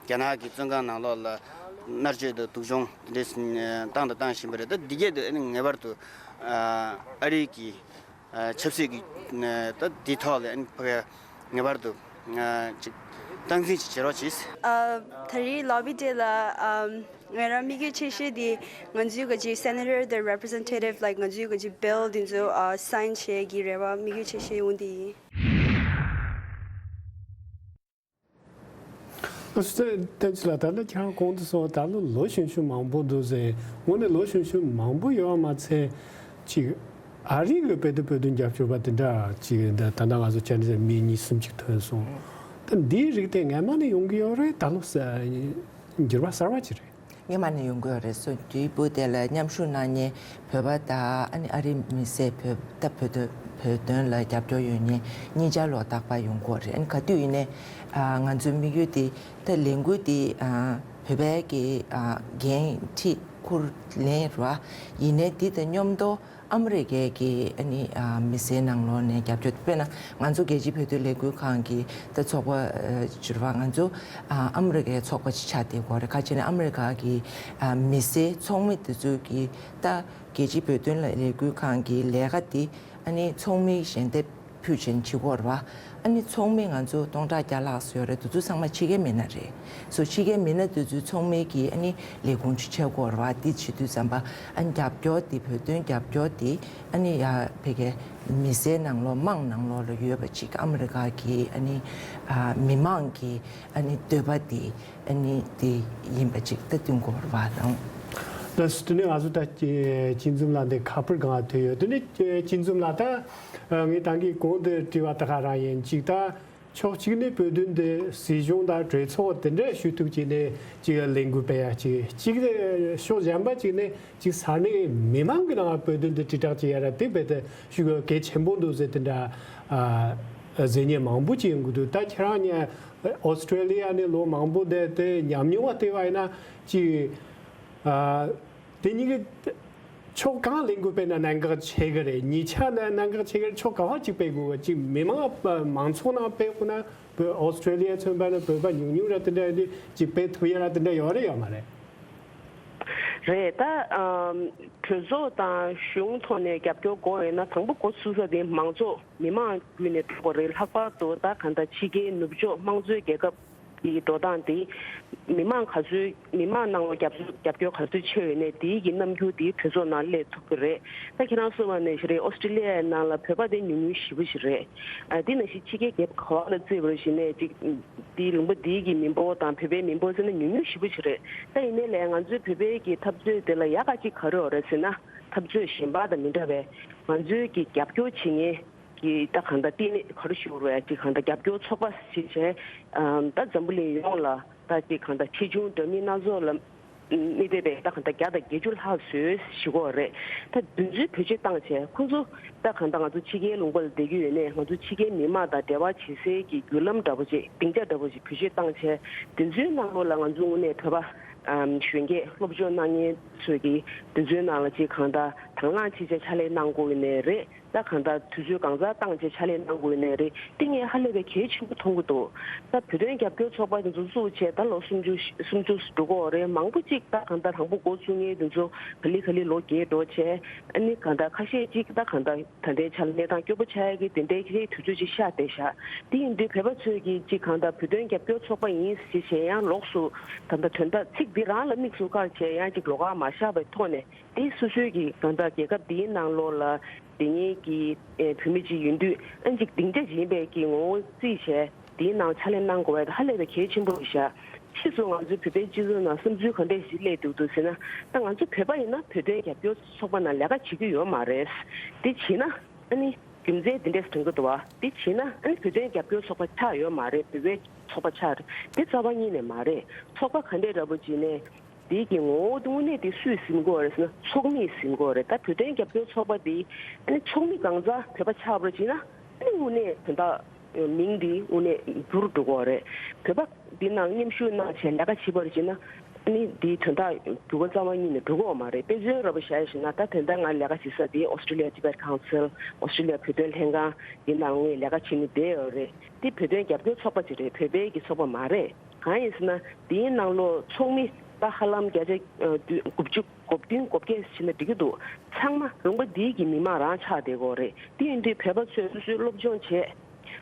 རྒྱ་ནག་གི་བཙོན་ཁང་ནང་ལོགས་ལ་མནར་གཅོད་དང་སྡུག་སྦྱོང་དེ་འདྲས་བཏང་དང་བཏང་བཞིན་པ་རེད། ད་འདི་གས་དུ་ཨ་ནི་ངེས་པར་དུ་ཨ་རི་གི་ཆབ་སྲིད་ཀྱི་ད་འདི་ཐོག་ལ་ཨ་ནི་ཕ་གི་ངེས་པར་དུ་ཅིག་སྟངས་འཛིན་ཅིག་བྱེད་རོགས་གྱིས། ཨ་ད་རེས་ལོ་བི་ཌེ་ལ་ཨམ་ང་རང་དམིགས་ཡུལ་ཆེ་ཤོས་དེ་ང་ཚོའི་ག་ཅིག་སེ་ནེ་ཊར་དང་རེ་པི་རེ་ཛེན་ཊེ་ཊིབ་ལའིཀ་ང་ཚོའི་ག་ཅིག་བིལ་དེ་ཚོ་ཨ་སའིན་བྱེད་ཀྱི་རེ་བ་དམིགས་ཡུལ་ཆེ་ཤོས་འོ་འདི་ཡིན། ཨ་སུ་ཚེ་བསྟན་ཅི་ལ། ད་ལྟ་ཁྱེད་རང་གོང་དུ་སོང་ད་ལོ་ལོ་གཞོན་གཞོན་མང་པོ་འདུག་ཟེར། དངོས་གནས་ལོ་གཞོན་གཞོན་མང་པོ་ཡོད་མ་ཚད་ཅིག་ཨ་རི་གི་བོད་དོན་བོད་དོན་རྒྱབ་སྐྱོར་པ་དེ་འདྲ་ཅིག་ད་ད་ལྟ་ང་ཚོ་ཆ་འདྲི་མི་གཉིས་གསུམ་ཅིག་ཐོན་སོང་། ད་འདིའི་རིགས་དེ་སྔ་མ་ནས་ཡོང་གི་ཡོད་རེད། ད་ལོ་འགྱུར་བ་གསར་བ་ཅིག་རེད། སྔོན་མ་ནས་ཡོང་གི་ཡོད་རེད། སོ་དུས་བུ་དེ་ལ་མཉམ་ཞུགས་གནང་མཁན་བོད་པ་དང་ཨ་ནི་ཨ་རིའི་མི་སེར་བོད་ད་བོད་དོན་བོད་དོན་ལ་རྒྱབ་སྐྱོར་ཡོད་མཁན་གཉིས་ཆ་ལོ་རྟག་པར་ཡོང་གི་ཡོད་རེད། ཨ་ནི་ག་དུས་ཡིན་ནའི་ཨ་ང་ཚོའི་དམིགས་ཡུལ་དེ་ད་ལས་འགུལ་དེ་ཨ་བོད་པའི་གི་ཨ་འགན་འཁྲི་ ཁུར་ལེན་ར། ཡིན་ནའི་འདི་དང་མཉམ་དུ་ཨ་མི་རི་ཀའི་གི་ཨ་ནི་ཨ་མི་སེར་ནང་ལོགས་ནས་རྒྱབ་སྐྱོར། དཔེར་ན་ང་ཚོ་རྒྱལ་སྤྱིའི་བོད་དོན་ལས་འགུལ་ཁང་གི་ད་ཚོགས་པ་ཨ་ཟུར་པ་ང་ཚོ་ཨ་ཨ་མི་རི་ཀའི་ཚོགས་པ་ཅིག་ཆགས་བསྡད་ཡོད་རེད། ག་ཅི་ནས་ཨ་མི་རི་ཀ་གི་ཨ་མི་སེར་ཚོགས་མི་དེ་ཚོ་གི་ད་རྒྱལ་སྤྱིའི་བོད་དོན་ལས་འགུལ་ཁང་གི་ལས་ཀ་དེ་ཨ་ནི་ཚོགས་མི་ཞལ་འདེབས་ཕུལ་བྱས་བྱེད་ཀྱི་ཡོད་རེད་པ། ཨ་ནི་ཚོགས་མི་ང་ཚོ་སྟོང་ཕྲག་བརྒྱ་ལྷག་ཙམ་ཡོད་རེད། དེ་ཚོ་ཚང་མ་ཕྱི་རྒྱལ་མི་སྣ་རེད། སོ་ཕྱི་རྒྱལ་མི་སྣ་དེ་ཚོའི་ཚོགས་མི་གིས་ཨ་ནི་ལས་ཁུངས་ཅིག་ཕྱེ་དགོས་རེད་པ། འདི་བྱེད་དུས་ཙམ་པ་ཨ་ནི་རྒྱབ་སྐྱོར་དེ་བོད་དོན་རྒྱབ་སྐྱོར་དེ་ཨ་ནི་ཡ་ཕ་གིའི་མི་སེར་ནང་ལོགས་དམངས་ནང་ལོགས་ལ་ཡོད་པ་ཅིག་ཨ་མི་རི་ཀ་གི་ཨ་ནི་ཨ་མི་མང་གི་ཨ་ནི་འདོད་པ་དེ་ཨ་ནི་དེ་ཡིན་པ་ཅིག་ད་སྟོན་དགོས་རེད་པ་དང་། ད་དེ་ནས་ང་ཚོ་ད་ཅི་འཛོམས་ལགས་འདི་ཁ་པར་སྒང་ལ་ཐུག་ཡོད། དེ་ནས་ཅི་འཛོམས་ལགས་ད་ངས་ད་གིན་གོང་དུ་དྲིས་པ་ད་ག་རང་ཡིན། གཅིག་ད་ཕྱོགས་གཅིག་ནས་བོད་དོན་འདི་སྲིད་གཞུང་དང་གྲོས་ཚོགས་དེ་འདྲ་ཞུ་གཏུག་བྱས་ནས་ཅིག་ལས་འགུལ་སྤེལ་ཡ་གཅིག་གཅིག་ཕྱོགས་གཞན་པ་གཅིག་ནས་ཅིག་ས་གནས་མི་མང་གི་ནང་བོད་དོན་འདི་དྲིལ་བསྒྲགས་བྱེད་ཡ་ར་དེ་རྦད་དེ་ཞུ་གལ་ཆེན་པོ་འདུག་ཟེར་དེ་འདྲ་ཨ་ཟེར་མཁན་མང་པོ་ཅིག་ཡོང་གི་འདུག་ད་ཁྱེད་རང་གཉིས་ཨོ་སི་ཀྲོ་ལི་ཡ་ནས་ལོ་མང་པོ་བསྡད་དེ་ཉམས་མྱོང་བ་བལྟས་པ་ཡིན་ན་ཅིག་ཨ། དེ་གཉིས་ཀྱི་ཕྱོགས་གང་ལས་འགུལ་སྤེལ་ན་གནད་འགག་ཆེ་གི་རེད། གཉིས་ཆ་ན་གནད་འགག་ཆེ་གི་རེད། ཕྱོགས་ག་པ་གཅིག་སྤེལ་དགོས་གི། གཅིག་མི་མང་མང་ཚོགས་ནང་སྤེལ་དགོས་ན་བོད་ཨོ་སི་ཀྲོ་ལི་ཡ་མཚོན་པ་ན་བོད་པ་ཉུང་ཉུང་ར་དེ་འདྲ་ཡོད་དུས་གཅིག་སྤེལ་ཐུབ་ཡ་ར་དེ་འདྲ་ཡོད་རེད་ཡོད་མ་རེད། རེད་ད། ཨམ། གྲོས་ཚོགས་དང་གཞུང་ཐོག་ནས་རྒྱབ་སྐྱོར་དགོས་ཡོད་ན་དང་པོ་འགོ་ཚུགས་ས་དེ་མང་ཚོགས་མི་མང་བརྒྱུད་ནས་འགྲོ་དགོས་རེད། ལྷག་པར་དུ་ད་གང་ལྟར་ཕྱི་རྒྱལ་ནུབ་ཕྱོགས་དམངས་གཙོའི་རྒྱལ་ཁབ་ཀྱི་འགྲོ་སྟངས་དེ་མི་མང་ག་ཚོད་མི་མང་ནང་ལ་རྒྱབ་རྒྱབ་སྐྱོར་ག་ཚོད་ཆེ་ཡོད་ནས་དེའི་གི་རྣམ་འགྱུར་དེ་གྲོས་ཚོགས་ནང་སླེབས་ཐུབ་ཀྱི་རེད། ད་ཁྱེད་རང་གསུངས་པ་ནང་བཞིན་རེད། ཨོ་སི་ཀྲི་ལི་ཡའི་ནང་ལ་བོད་པ་དེ་ཉུང་ཉུང་ཞེ་པོ་ཞིག་རེད། ཨ་དེ་ནང་བཞིན་ཕྱི་རྒྱལ་རྒྱལ་ཁབ་ག་བ་ལ་བརྩིས་པར་བྱས་ནས་ཅིག་དེའི་ལུང་པ་དེའི་གི་མི་འབོར་དང་བོད་པའི་མི་འབོར་བརྩིས་ན་ཉུང་ཉུང་ཞེ་པོ་ཞིག་རེད། ད་ཡིན་ནའི་ལས་ང་ཚོའི་བོད་པའི་གི་འཐབ་རྩོད་དེ་ལ་ཡག་ག་ཅིག་ག་རེ་ཡོད་རེད་ཟེར་ན། འཐབ་རྩོད་གཞན་པ་དང་མི་འདྲ་བའི་ང་ཚོའི་གི་རྒྱབ་སྐྱོར་བྱེད་མཁན་གྱི་ད་གང་ལྟར་ལྟེ་གནས་ག་རེ་ཞུ་དགོས་རེད། ཅིག་གང་ལྟར་རྒྱབ་སྐྱོར་ཚོགས་པ་ཞིག་བྱས། ཨམ། ད་འཛམ་བུ་གླིང་ཡོངས་ལ་ད་ཅིག་གང་ལྟར་ཆེ་ཆུང་འདྲ་མིན་སྣ་ཚོགས་ལ་མི་སྡེ་པའི་ད་གང་ལྟར་བརྒྱ་དང་བརྒྱད་ཅུ་ལྷག་ཙམ་ཞུ་གི་ཡོད་རེད། ད་དེ་ཚོའི་བེད་སྤྱོད་བཏང་བྱས་ཁོང་ཚོ་ད་གང་ལྟར་ང་ཚོ་ཕྱི་རྒྱལ་ལུང་པ་ལ་བསྡད་ཀྱི་ཡོད་ནའི་ང་ཚོ་ཕྱི་རྒྱལ་མི་མང་དང་འབྲེལ་བ་བྱེད་སའི་གི་བརྒྱུད་ལམ་འདྲ་པོ་ཅིག་སྡིངས་ཆ་འདྲ་པོ་ཅིག་བེད་སྤྱོད་བཏང་བྱས། དེ་ཚོའི་ནང་ལོགས་ལ་ང་ཚོ་དངོས་གནས་བོད་པ་ཨམ། གཞོན་སྐྱེས་སློབ་སྦྱོང་གནང་མཁན་ཚོས་ཀྱིས་དེ་ཚོའི་ནང་ལ་ཅིག་གང་ལྟར་དང་བླངས་བྱེད་བྱས་ཕྱག་ལས་གནང་དགོས་ཡོད་ནའི་རེད། ད་གང་ལྟར་དུས་ཚོད་གང་ཟག་བཏང་བྱས་ཕྱག་ལས་གནང་དགོས་ཡོད་ནའི་རེད། དེ་ངས་ཧ་ལས་པའི་གལ་ཆེན་པོ་མཐོང་གི་འདུག་ད་བོད་དོན་རྒྱབ་སྐྱོར་ཚོགས་པ་དེ་ཚོ་བཙུགས་བྱས་ད་ལོ་སུམ་ཅུ་སུམ་ཅུ་འགྲོ་གི་ཡོད་རེད། མང་པོ་ཅིག་ད་གང་ལྟར་དང་པོ་འགོ་བཙུགས་མཁན་དེ་ཚོ་ག་ལེ་ག་ལེ་ལོ་རྒས་འགྲོ་བྱས། ཨ་ནི་གང་ལྟར་ཁ་ཤས་ཅིག་ད་གང་ལྟར་ད་ལྟའི་ཆར་གནས་སྟངས་སྐྱོ་པོ་ཆགས་ཡག་གི་དེ་འདྲའི་ཁྱེད་དུས་ཚོད་ཅིག་ཤར་བསྡད་ཤག་དེ་ཡིན་དུས་བོད་པ་ཚོས་ཀྱིས་ཅིག་གང་ལྟར་བོད་དོན་རྒྱབ་སྐྱོར་ཚོགས་པ་ཡིན་ཞེས་བྱས་ཡང་ལོགས་སུ་ད་ལྟ་དོན་དག་ཚིག་འདི་རང་ལ་དམིགས་སུ་བཀར་བྱས་ཡང་ཅིག་ལོགས་ཀ་མ་བཞག་པའི་ཐོག་ནས། དེ་སོ་སོའི་གི་གང་ལྟར་རྒྱལ་ཁབ་འདིའི་ནང་ལོགས་ལ་བསྡད་མཁན་གྱི་ཨེ་བོད་མི་ཅིག་ཡིན་དུས་ཨ་ཅིག་སྡིངས་ཆ་ཅིག་ཡིན་པའི་གི་ངོ་བོ་བརྩིས་བྱས་འདིའི་ནང་ཕྱག་ལས་གནང་དགོས་པ་ཧ་ལས་པའི་གལ་ཆེན་པོ་རེད་ཤག་ཕྱིས་སུ་ང་ཚོའི་བོད་པའི་སྤྱི་ཚོགས་ནང་བསམ་ཚུལ་ག་འདྲ་ཞིག་སླེབས་འདུག་འདུག་ཟེར་ན། ད་ང་ཚོ་བོད་པ་ཡིན་ན་བོད་དོན་རྒྱབ་སྐྱོར་ཚོགས་པ་ནང་ལས་ཀ་བྱེད་ཀྱི་ཡོད་མ་རེད། དེ་བྱས་ན་ཨ་ནི་རྒྱུ་མཚན་དེ་འདྲས་སུ་ཐོན་གྱི་འདུག་བ། དེ་བྱས་ན་ཨ་ནི་བོད་དོན་རྒྱབ་སྐྱོར་ཚོགས་པ་ཆགས་ཡོད་མ་རེད། བོད་པའི་ཚོགས་པ་ཆགས་རེད། དེ་རྩ་བ་ཉིད་ནས་མ་རེད། ཚོགས་པ་ག་འདྲས་འདྲ་པོ་བྱས་ནས། དེའི་གི་ངོ་བོ་དངོས་གནས་དེ་སུས་ཟིན་དགོས་རེད་ཟེར་ན་ཚོགས་མིས་ཟིན་དགོས་རེད། ད་བོད་དོན་རྒྱབ་སྐྱོར་ཚོགས་པ་དེ་ཨ་ནི་ཚོགས་མི་གང་ཟག་བོད་པ་ཆགས་པར་བྱས་ན་ཨ་ནི་དངོས་གནས་དོན་དག་མིང་དེ་དངོས་གནས་འགྱུར་འགྲོ་གི་རེད། བོད་པ་འདི་ནང་མཉམ་ཞུགས་གནང་བྱས་ལས་ཀ་བྱེད་པར་བྱས་ན་ཨ་ནི་དེའི་དོན་དག་འགྱུར་བ་རྩ་བ་ཉིད་ནས་འགྲོ་གི་ཡོད་མ་རེད། དཔེ་མཚོན་ར་བ་བཞག་ཡ་ཞིག་ན་ད་དོན་དག་ང་ལས་ཀ་བྱེད་ས་དེ་Australia Tibet Council། Australia་བོད་དོན་ལྷན་ཁང་འདི་ནང་ངས་ལས་ཀ་བྱེད་ནས་བསྡད་ཡོད་རེད། དེ་བོད་དོན་རྒྱབ་སྐྱོར་ཚོགས་པ་ཅིག་རེད། བོད་པའི་གི་ཚོགས་པ་མ་རེད། གང་ཡིན་ཟེར་ན་དེའི་ནང་ལོགས་ཚོགས་མི་ད་ཧ་ལམ་བརྒྱ་ཆ་ཨ་དགུ་བཅུ་གོ་བདུན་གོ་བརྒྱད་ཟེར་ན་འགྲིག་གི་འདུག་ཚང་མ་ལུང་པ་འདིའི་གི་མི་མང་རང་ཆགས་བསྡད་ཀྱི་ཡོད་རེད། དེ་ཡིན་དུས་བོད་པ་ཚོས་སོ་སོའི་སློབ་སྦྱོང་བྱས།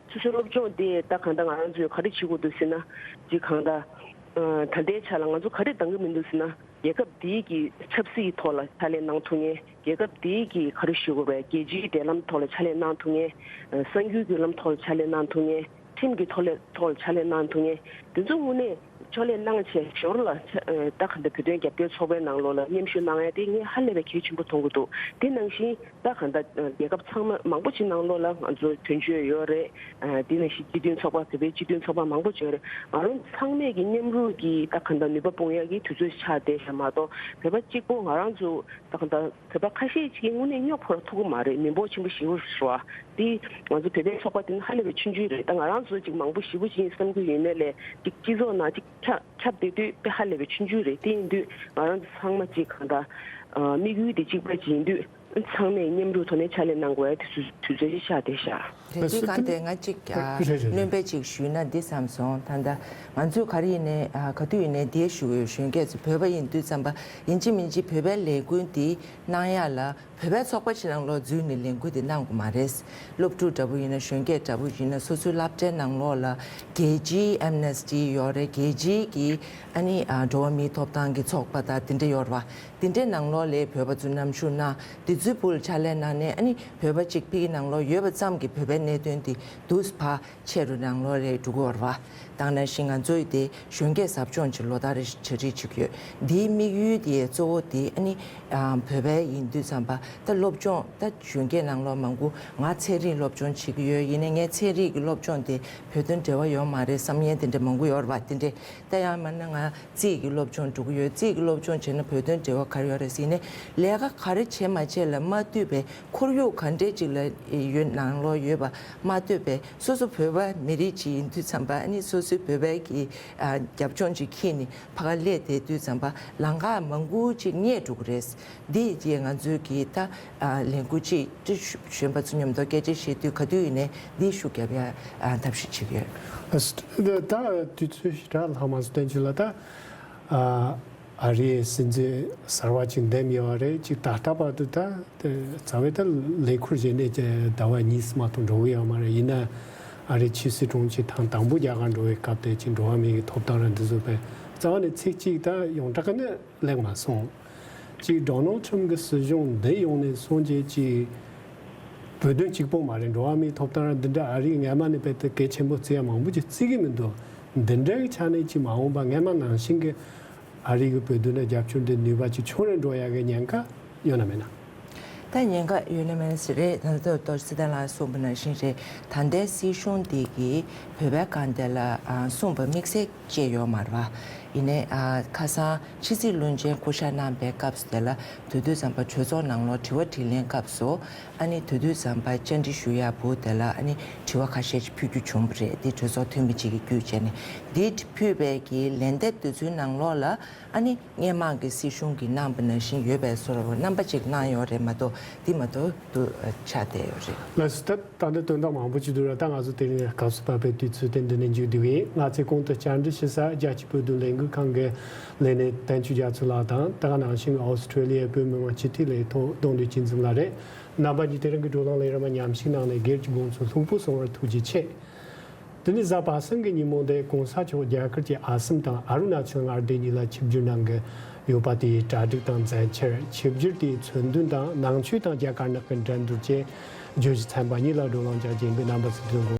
སོ་སོའི་སློབ་སྦྱོང་དེ་ད་གང་ལྟར་ང་རང་ཚོས་ག་རེ་བྱེད་དགོས་འདུག་ཟེར་ན། ཅིག་གང་ལྟར་ཨ་ད་ལྟའི་ཆ་ལ་ང་ཚོ་ག་རེ་འདང་གི་མི་འདུག་ཟེར་ན། རྒྱལ་ཁབ་འདིའི་གི་ཆབ་སྲིད་ཐོག་ལ་ཕྱག་ལས་གནང་ཐུབ་མཁན། རྒྱལ་ཁབ་འདིའི་གི་ག་རེ་ཞུ་དགོས་རེད། རྒྱལ་སྤྱིའི་འབྲེལ་ལམ་ཐོག་ལ་ཕྱག་ལས་གནང་ཐུབ་མཁན། ཨ་གསར་འགྱུར་བརྒྱུད་ལམ་ཐོག་ལ་ཕྱག་ལས་གནང་ཐུབ་མཁན། ཁྲིམས་ཀྱི་ཐོག་ལས་ཐོག་ལ་ཕྱག་ལས་གནང་ཐུབ་མཁན། དེ་ཚོ་དངོས་གནས་ཕྱག་ལས་གནང་བྱས་ཞོར་ལ་ཕྱ་ཨ་ད་ག་འདྲ་བོད་དོན་རྒྱབ་སྐྱོར་ཚོགས་པའི་ནང་ལོགས་ལ་མཉམ་ཞུགས་གནང་ཡ་དེ་ངས་ཧ་ལས་པའི་གལ་ཆེན་པོ་མཐོང་གི་འདུག་དེ་ནང་བཞིན་ད་ག་འདྲ་ཨ་རྒྱལ་ཁབ་ཚང་མ་མང་པོ་ཅིག་ནང་ལོགས་ལ་ང་ཚོ་དོན་གཅོད་ཡོད་རེད། ཨ་དེ་ནང་བཞིན་སྤྱི་མཐུན་ཚོགས་པ་བོད་པའི་སྤྱི་མཐུན་ཚོགས་པ་མང་པོ་ཅིག་ཡོད་རེད། ང་རང་ཚང་མས་ཀྱི་མཉམ་རུབ་ཀྱིས་ད་ག་འདྲ་ནུས་པ་སྤུངས་ཡ་གི་དུས་ཚོད་ཆགས་བསྡད་ཤག་མ་གཏོགས་བོད་པ་གཅིག་པོ་ང་རང་ཚོ་ད་ག་འདྲ་བོད་པ་ཁ་ཤས་ཅིག་གིས་དངོས་གནས་རྙོག་ཕོར་ཐུག་གི་མ་རེད། མི་འབོར་ཆེན་པོ་ཞེ་པོ་རེད་བ། འདི་ང་ཚོ་བོད་པའི་ཚོགས་པ་དེ་ནི་ཧ་ལས་པའི་ཆུང་ཆུང་རེད། ད་ང་རང་ཚོ་ཅིག་མང་པོ་ཞེ་པོ་ཅིག་ཡིན་བསམ་གྱི་ཡོད་ནའི་ལས་ཅིག་སྤྱི་ཚོགས་ནང་ཅིག་ ཁྱབ་ཁྱབ་བསྡད་དུས་དཔེ་ཧ་ལས་པའི་ཆུང་ཆུང་རེད། དེ་ཡིན་དུས་ང་རང་ཚོ་ཚང་མ་གཅིག་གང་ལྟར་དམིགས་ཡུལ་དེ་གཅིག་པ་ཅིག་ཡིན་དུས། ཚང་མས་མཉམ་རུབ་ཐོག་ནས་ཕྱག་ལས་གནང་དགོས་ཡ་དེ་ཚོ་དུས་ཚོད་ཅིག་ཤར་བསྡད་ཤག་རེད། དུས་གང་དེ་ང་གཅིག་ཨ། རེད་རེད། སྣོན་པ་ཅིག་ཞུས་ན་འདི་བསམ་སོང་། ད་ལྟ་ང་ཚོས་ག་རེ་ཡིན་ནའི་ཨ། ག་དུས་ཡིན་ནའི་འདི་ཞུ་གི་ཡོད། གཞོན་སྐྱེས་ཚོ་བོད་པ་ཡིན་དུས་ཙམ་པ་ཡིན་གཅིག་མིན་གཅིག་བོད་པའི་ལས་འགུལ་འདི་གནང་ཡ་ལ་བོད་པའི་ཚོགས་པ་ཞིག་ནང་ལོགས་འཛུལ་ནས་ལས་འགུལ་འདི་གནང་དགོས་མ་རེད། སློབ་ཕྲུག་འདྲ་པོ་ཡིན་ན། གཞོན་སྐྱེས་འདྲ་པོ་ཡིན་ན། སོ་སོའི་སློབ་གྲྭའི་ནང་ལོགས་ལ་རྒྱལ་སྤྱིའི་ཨེམ་ནེ་སི་ཊི་ཡོད་རེད། རྒྱལ་སྤྱིའི་གི་ཨ་ནི་ཨ། འགྲོ་བ་མིའི་ཐོབ་ཐང་གི་ཚོགས་པ་དང་དེ་འདྲ་ཡོད་རེད་བ། དེ་འདྲའི་ནང་ལོགས་ལ་བོད་པ་ཚོ་མཉམ་ཞུགས་གནང་། དེ་ཚོའི་བུ་ལ་ཕྱག་ལས་གནང་ནས། ཨ་ནི་བོད་པ་གཅིག་ཕ་གི་ནང་ལོགས་ཡོད་པ་ཙམ་གྱིས་བོད་པའི་གནད་དོན་དེ་འདུག་སེ་ཕར་ཆེ་རུ་ནང་ལོགས་ལ་འགྲོ་གི་ཡོད་རེད་བ། ད་ག་ནང་བཞིན་ང་ཚོའི་དེ་གཞོན་སྐྱེས་ཟབ་སྦྱོང་ཅིག་ལོ་ལྟར་རེ་བཞིན་གྲ་སྒྲིག་བྱེད་ཀྱི་ཡོད། འདིའི་དམིགས་ཡུལ་དེ་གཙོ་བོ་དེ་ཨ་ནི་ཨ། བོད་པའི་ཡིན་དུས་ཙམ་པ་ད་སློབ་སྦྱོང་། ད་གཞོན་སྐྱེས་ནང་ལོགས་མང་པོ། ང་ཚན་རིག་སློབ་སྦྱོང་བྱེད་ཀྱི་ཡོད། ཡིན་ནའི་ངས་ཚན་རིག་གི་སློབ་སྦྱོང་དེ་བོད་དོན་འབྲེལ་བ་ཡོད་མ་རེད་བསམ་མཁན་དེ་འདྲ་མང་པོ་ཡོད་རེད་བ། དེ་འདྲ། ད་ཡང་མིན་ན་ང་རྩིས་ཀྱི་སློབ་སྦྱོང་འགྲོ་གི་ཡོད། རྩིས་ཀྱི་སློབ་སྦྱོང་བྱས་ན་བོད་དོན་འབྲེལ་བ་ག་རེ་ཡོད་རེད་ཟེར་ནས། ལས་ཀ་ག་རེ་བྱེད་མ་བྱེད་ལ་མ་ལྟོས་པའི། ཁོར་ཡུག་ག་འདྲས་ཅིག་ལ་ཡོད། ནང་ལོགས་ཡོད་པ་མ་ལྟོས་པའི། སོ་སོ་བོད་པ་མི་རིགས་ཅིག་ཡིན་དུས་ཙམ་པ། ཨ་ནི་སོ་སོའི་བོད་པའི་གི་ཨ། རྒྱབ་ལྗོངས་ཅིག་འཁྱེར་ནས་ཕ་ག་སླེབས་བསྡད་དུས་ཙམ་པ་ལམ་ཁ་མང་པོ་ཅིག་རྙེད་འགྲོ་གི་རེད། འདི་ཡིས་ང་ཚོའི་གི་ད་ཨ། ལས་འགུལ་ཅིག་ཅིག་གཞོན་པ་ཚོ་མཉམ་དུ་སྐད་ཆ་བཤད་དུས་ག་དུས་ཡིན་ནའི་འདི་ཤུགས་རྒྱབ་ཡ་ཨ། ཐབས་ཤེས་བྱེད་ཀྱི་ཡོད། ད་དུས་ཚོད་ཞེ་དྲག་ལྷག་མ་སོང་། བསྟན་ཆོས་ལགས། ད་ཨ། ཨ་རིའི་སྲིད་འཛིན་གསར་པ་ཅིག་འདེམས་ཡོད་རེད། ཅིག་ད་ལྟ་བར་དུ་ད་རྩ་བའི་ད་ལས་འཁུར་བཞེས་ནས་ཀྱི་ཟླ་བ་གཉིས་མ་གཏོགས་འགྲོ་གི་ཡོད་མ་རེད། ཡིན་ན་ཨ་རིའི་ཕྱི་སྲིད་དྲུང་ཆེ་ཐེངས་དང་པོ་རྒྱ་གར་འགྲོ་བའི་སྐབས་དེ་ཅིག་འགྲོ་བ་མིའི་ཐོབ་ཐང་ར་འདི་ཚོ་དཔེ་རྩ་བ་ནས་ཚིག་གཅིག་ད་ཡོངས་གྲགས་ནས་གླེང་མ་སོང་། གཅིག་ཌོ་ནལ་ཊམ་གྱི་སྲིད་གཞུང་འདི་ཡོང་ནས་སོང་རྗེས་ཀྱི་བོད་དོན་གཅིག་པོ་མ་རེད། འགྲོ་བ་མིའི་ཐོབ་ཐང་ར་འདི་འདྲ་ཨ་རིའི་སྔ་མ་ནས་དཔེ་དེ་གལ་ཆེན་པོ་བརྩི་ཡ་མང་པོ་ཅིག་བརྩི་གི་མི་འདུག་འདི་འདྲ་གི་ཆ་ནས་ཀྱི་མ་འོངས་པ་སྔ་མ་ནང་བཞིན་གྱི་ཨ་རི་གི་བོད་དོན་ལ་རྒྱབ་སྐྱོར་འདི་ནུས་པ་ཅིག་ཆུང་རུ་འགྲོ་ཡ་གི་ཉེན་ཁ་ཡོད་ན་མེད་ན། ད་ཉེན་ཁ་ཡོད་ན་མེད་ན་ཟེར་རེད། ད་ལྟ་ཏོ་སི་ཏན་ལགས་གསུངས་པ་ནང་བཞིན་རེད། ད་ལྟའི་སྲིད་གཞུང་འདི་གིས་བོད་པའི་སྒང་དེ་ལ་ཨ། གསུངས་པ་དམིགས་བསལ་བཅས་ཡོད་མ་རེད་བ། ཡིན་ནའི་ཨ། ཁ་སང་ཕྱི་སྲིད་བློན་ཆེན་སྐུ་ཞབས་གནང་པའི་སྐབས་སུ་དེ་ལ་དེ་དུས་ཙམ་པ་གྲོས་ཚོགས་ནང་ལོགས་དྲི་བ་དྲིས་ལན་སྐབས་སུ། ཨ་ནི་དེ་དུས་ཙམ་པ་བཅར་འདྲི་ཞུ་ཡག་བུ་དེ་ལ་ཨ་ནི་དྲི་བ་ཁ་ཤས་ཅིག་ཕུལ་རྒྱུ་བྱུང་བ་རེད། དེ་གྲོས་ཚོགས་འཐུས་མི་གཅིག་གིས་བརྒྱུད་བྱས་ནས། དེ་ཕུལ་བའི་གི་ལན་འདེབས་དེ་ཚོའི་ནང་ལོགས་ལ་ཨ་ནི་སྔོན་མ་གི་སྲིད་གཞུང་གིས་གནང་པ་ནང་བཞིན་ཡོད་པའི་བཟོ་འདྲ་བོ་རྣམ་པ་གཅིག་གནང་ཡོད་རེད་མ་གཏོགས། དེ་མ་གཏོགས་དུ་ཆགས་བསྡད་ཡོད་རེད། ལགས་སོ། ད་ད་ལྟ་དོན་དག་མང་པོ་ཅིག་འདུག་ར། ད་ང་ཚོ་དེ་རིང་སྐབས་སུ་བབས་པའི་དུས་ཚོད་དེ་འདི་ནས་མཇུག་བསྡུ་གི་ཡིན། ང་ཚོའི་གོང་དུ་བཅར་འདྲི་ཞུ་ས་རྒྱལ་སྤྱིའི་བོད་དོན་ལས་འགུལ་ཁང་གི་ལས་སྣེ་བསྟན་ཆོས་རྒྱ་མཚོ་ལགས་དང་། ད་ག་ནང་བཞིན་ཨོ་སི་ཁྲུ་ལི་ཡའི་བོད་མི་མང་སྤྱི་འཐུས་ལས་ཐོག་གདོང་ལེན་སྐྱིད་འཛོམས་ལགས་རེད། རྣམ་པ་གཉིས་དེ་རིང་གི་བགྲོ་གླེང་ལས་རིམ་མཉམ་ཞུགས་གནང་ནས་སྒེར་གྱི་དགོངས་ཚུལ་ལྷུག་པོ་གསུངས་བར་ཐུགས་རྗེ་ཆེ། དེ་ནི་གཟའ་པ་སངས་ཀྱི་ཉིན་མོ་འདིར་གོང་ས་མཆོག་རྒྱ་གར་གྱི་ཨ་སམ་དང་ཨ་རུ་ན་ཅལ་མངའ་སྡེ་གཉིས་ལ་ཆིབས་བསྒྱུར་གནང་གི་ཡོད་པ་དེའི་གྲ་སྒྲིག་དང་མཛད་འཆར། ཆིབས་བསྒྱུར་དེའི་མཚོན་དོན་དང་ནང་ཆོས་དང་རྒྱ་གར་ནག་གི་འགྲན་བསྡུར་བཅས་བརྗོད་གཞི་ཚན་པ་གཉིས་ལ་བགྲོ་གླེང་བྱ་རྒྱུ་ཡིན་པས་རྣམ་པ་ཚོས་དོན་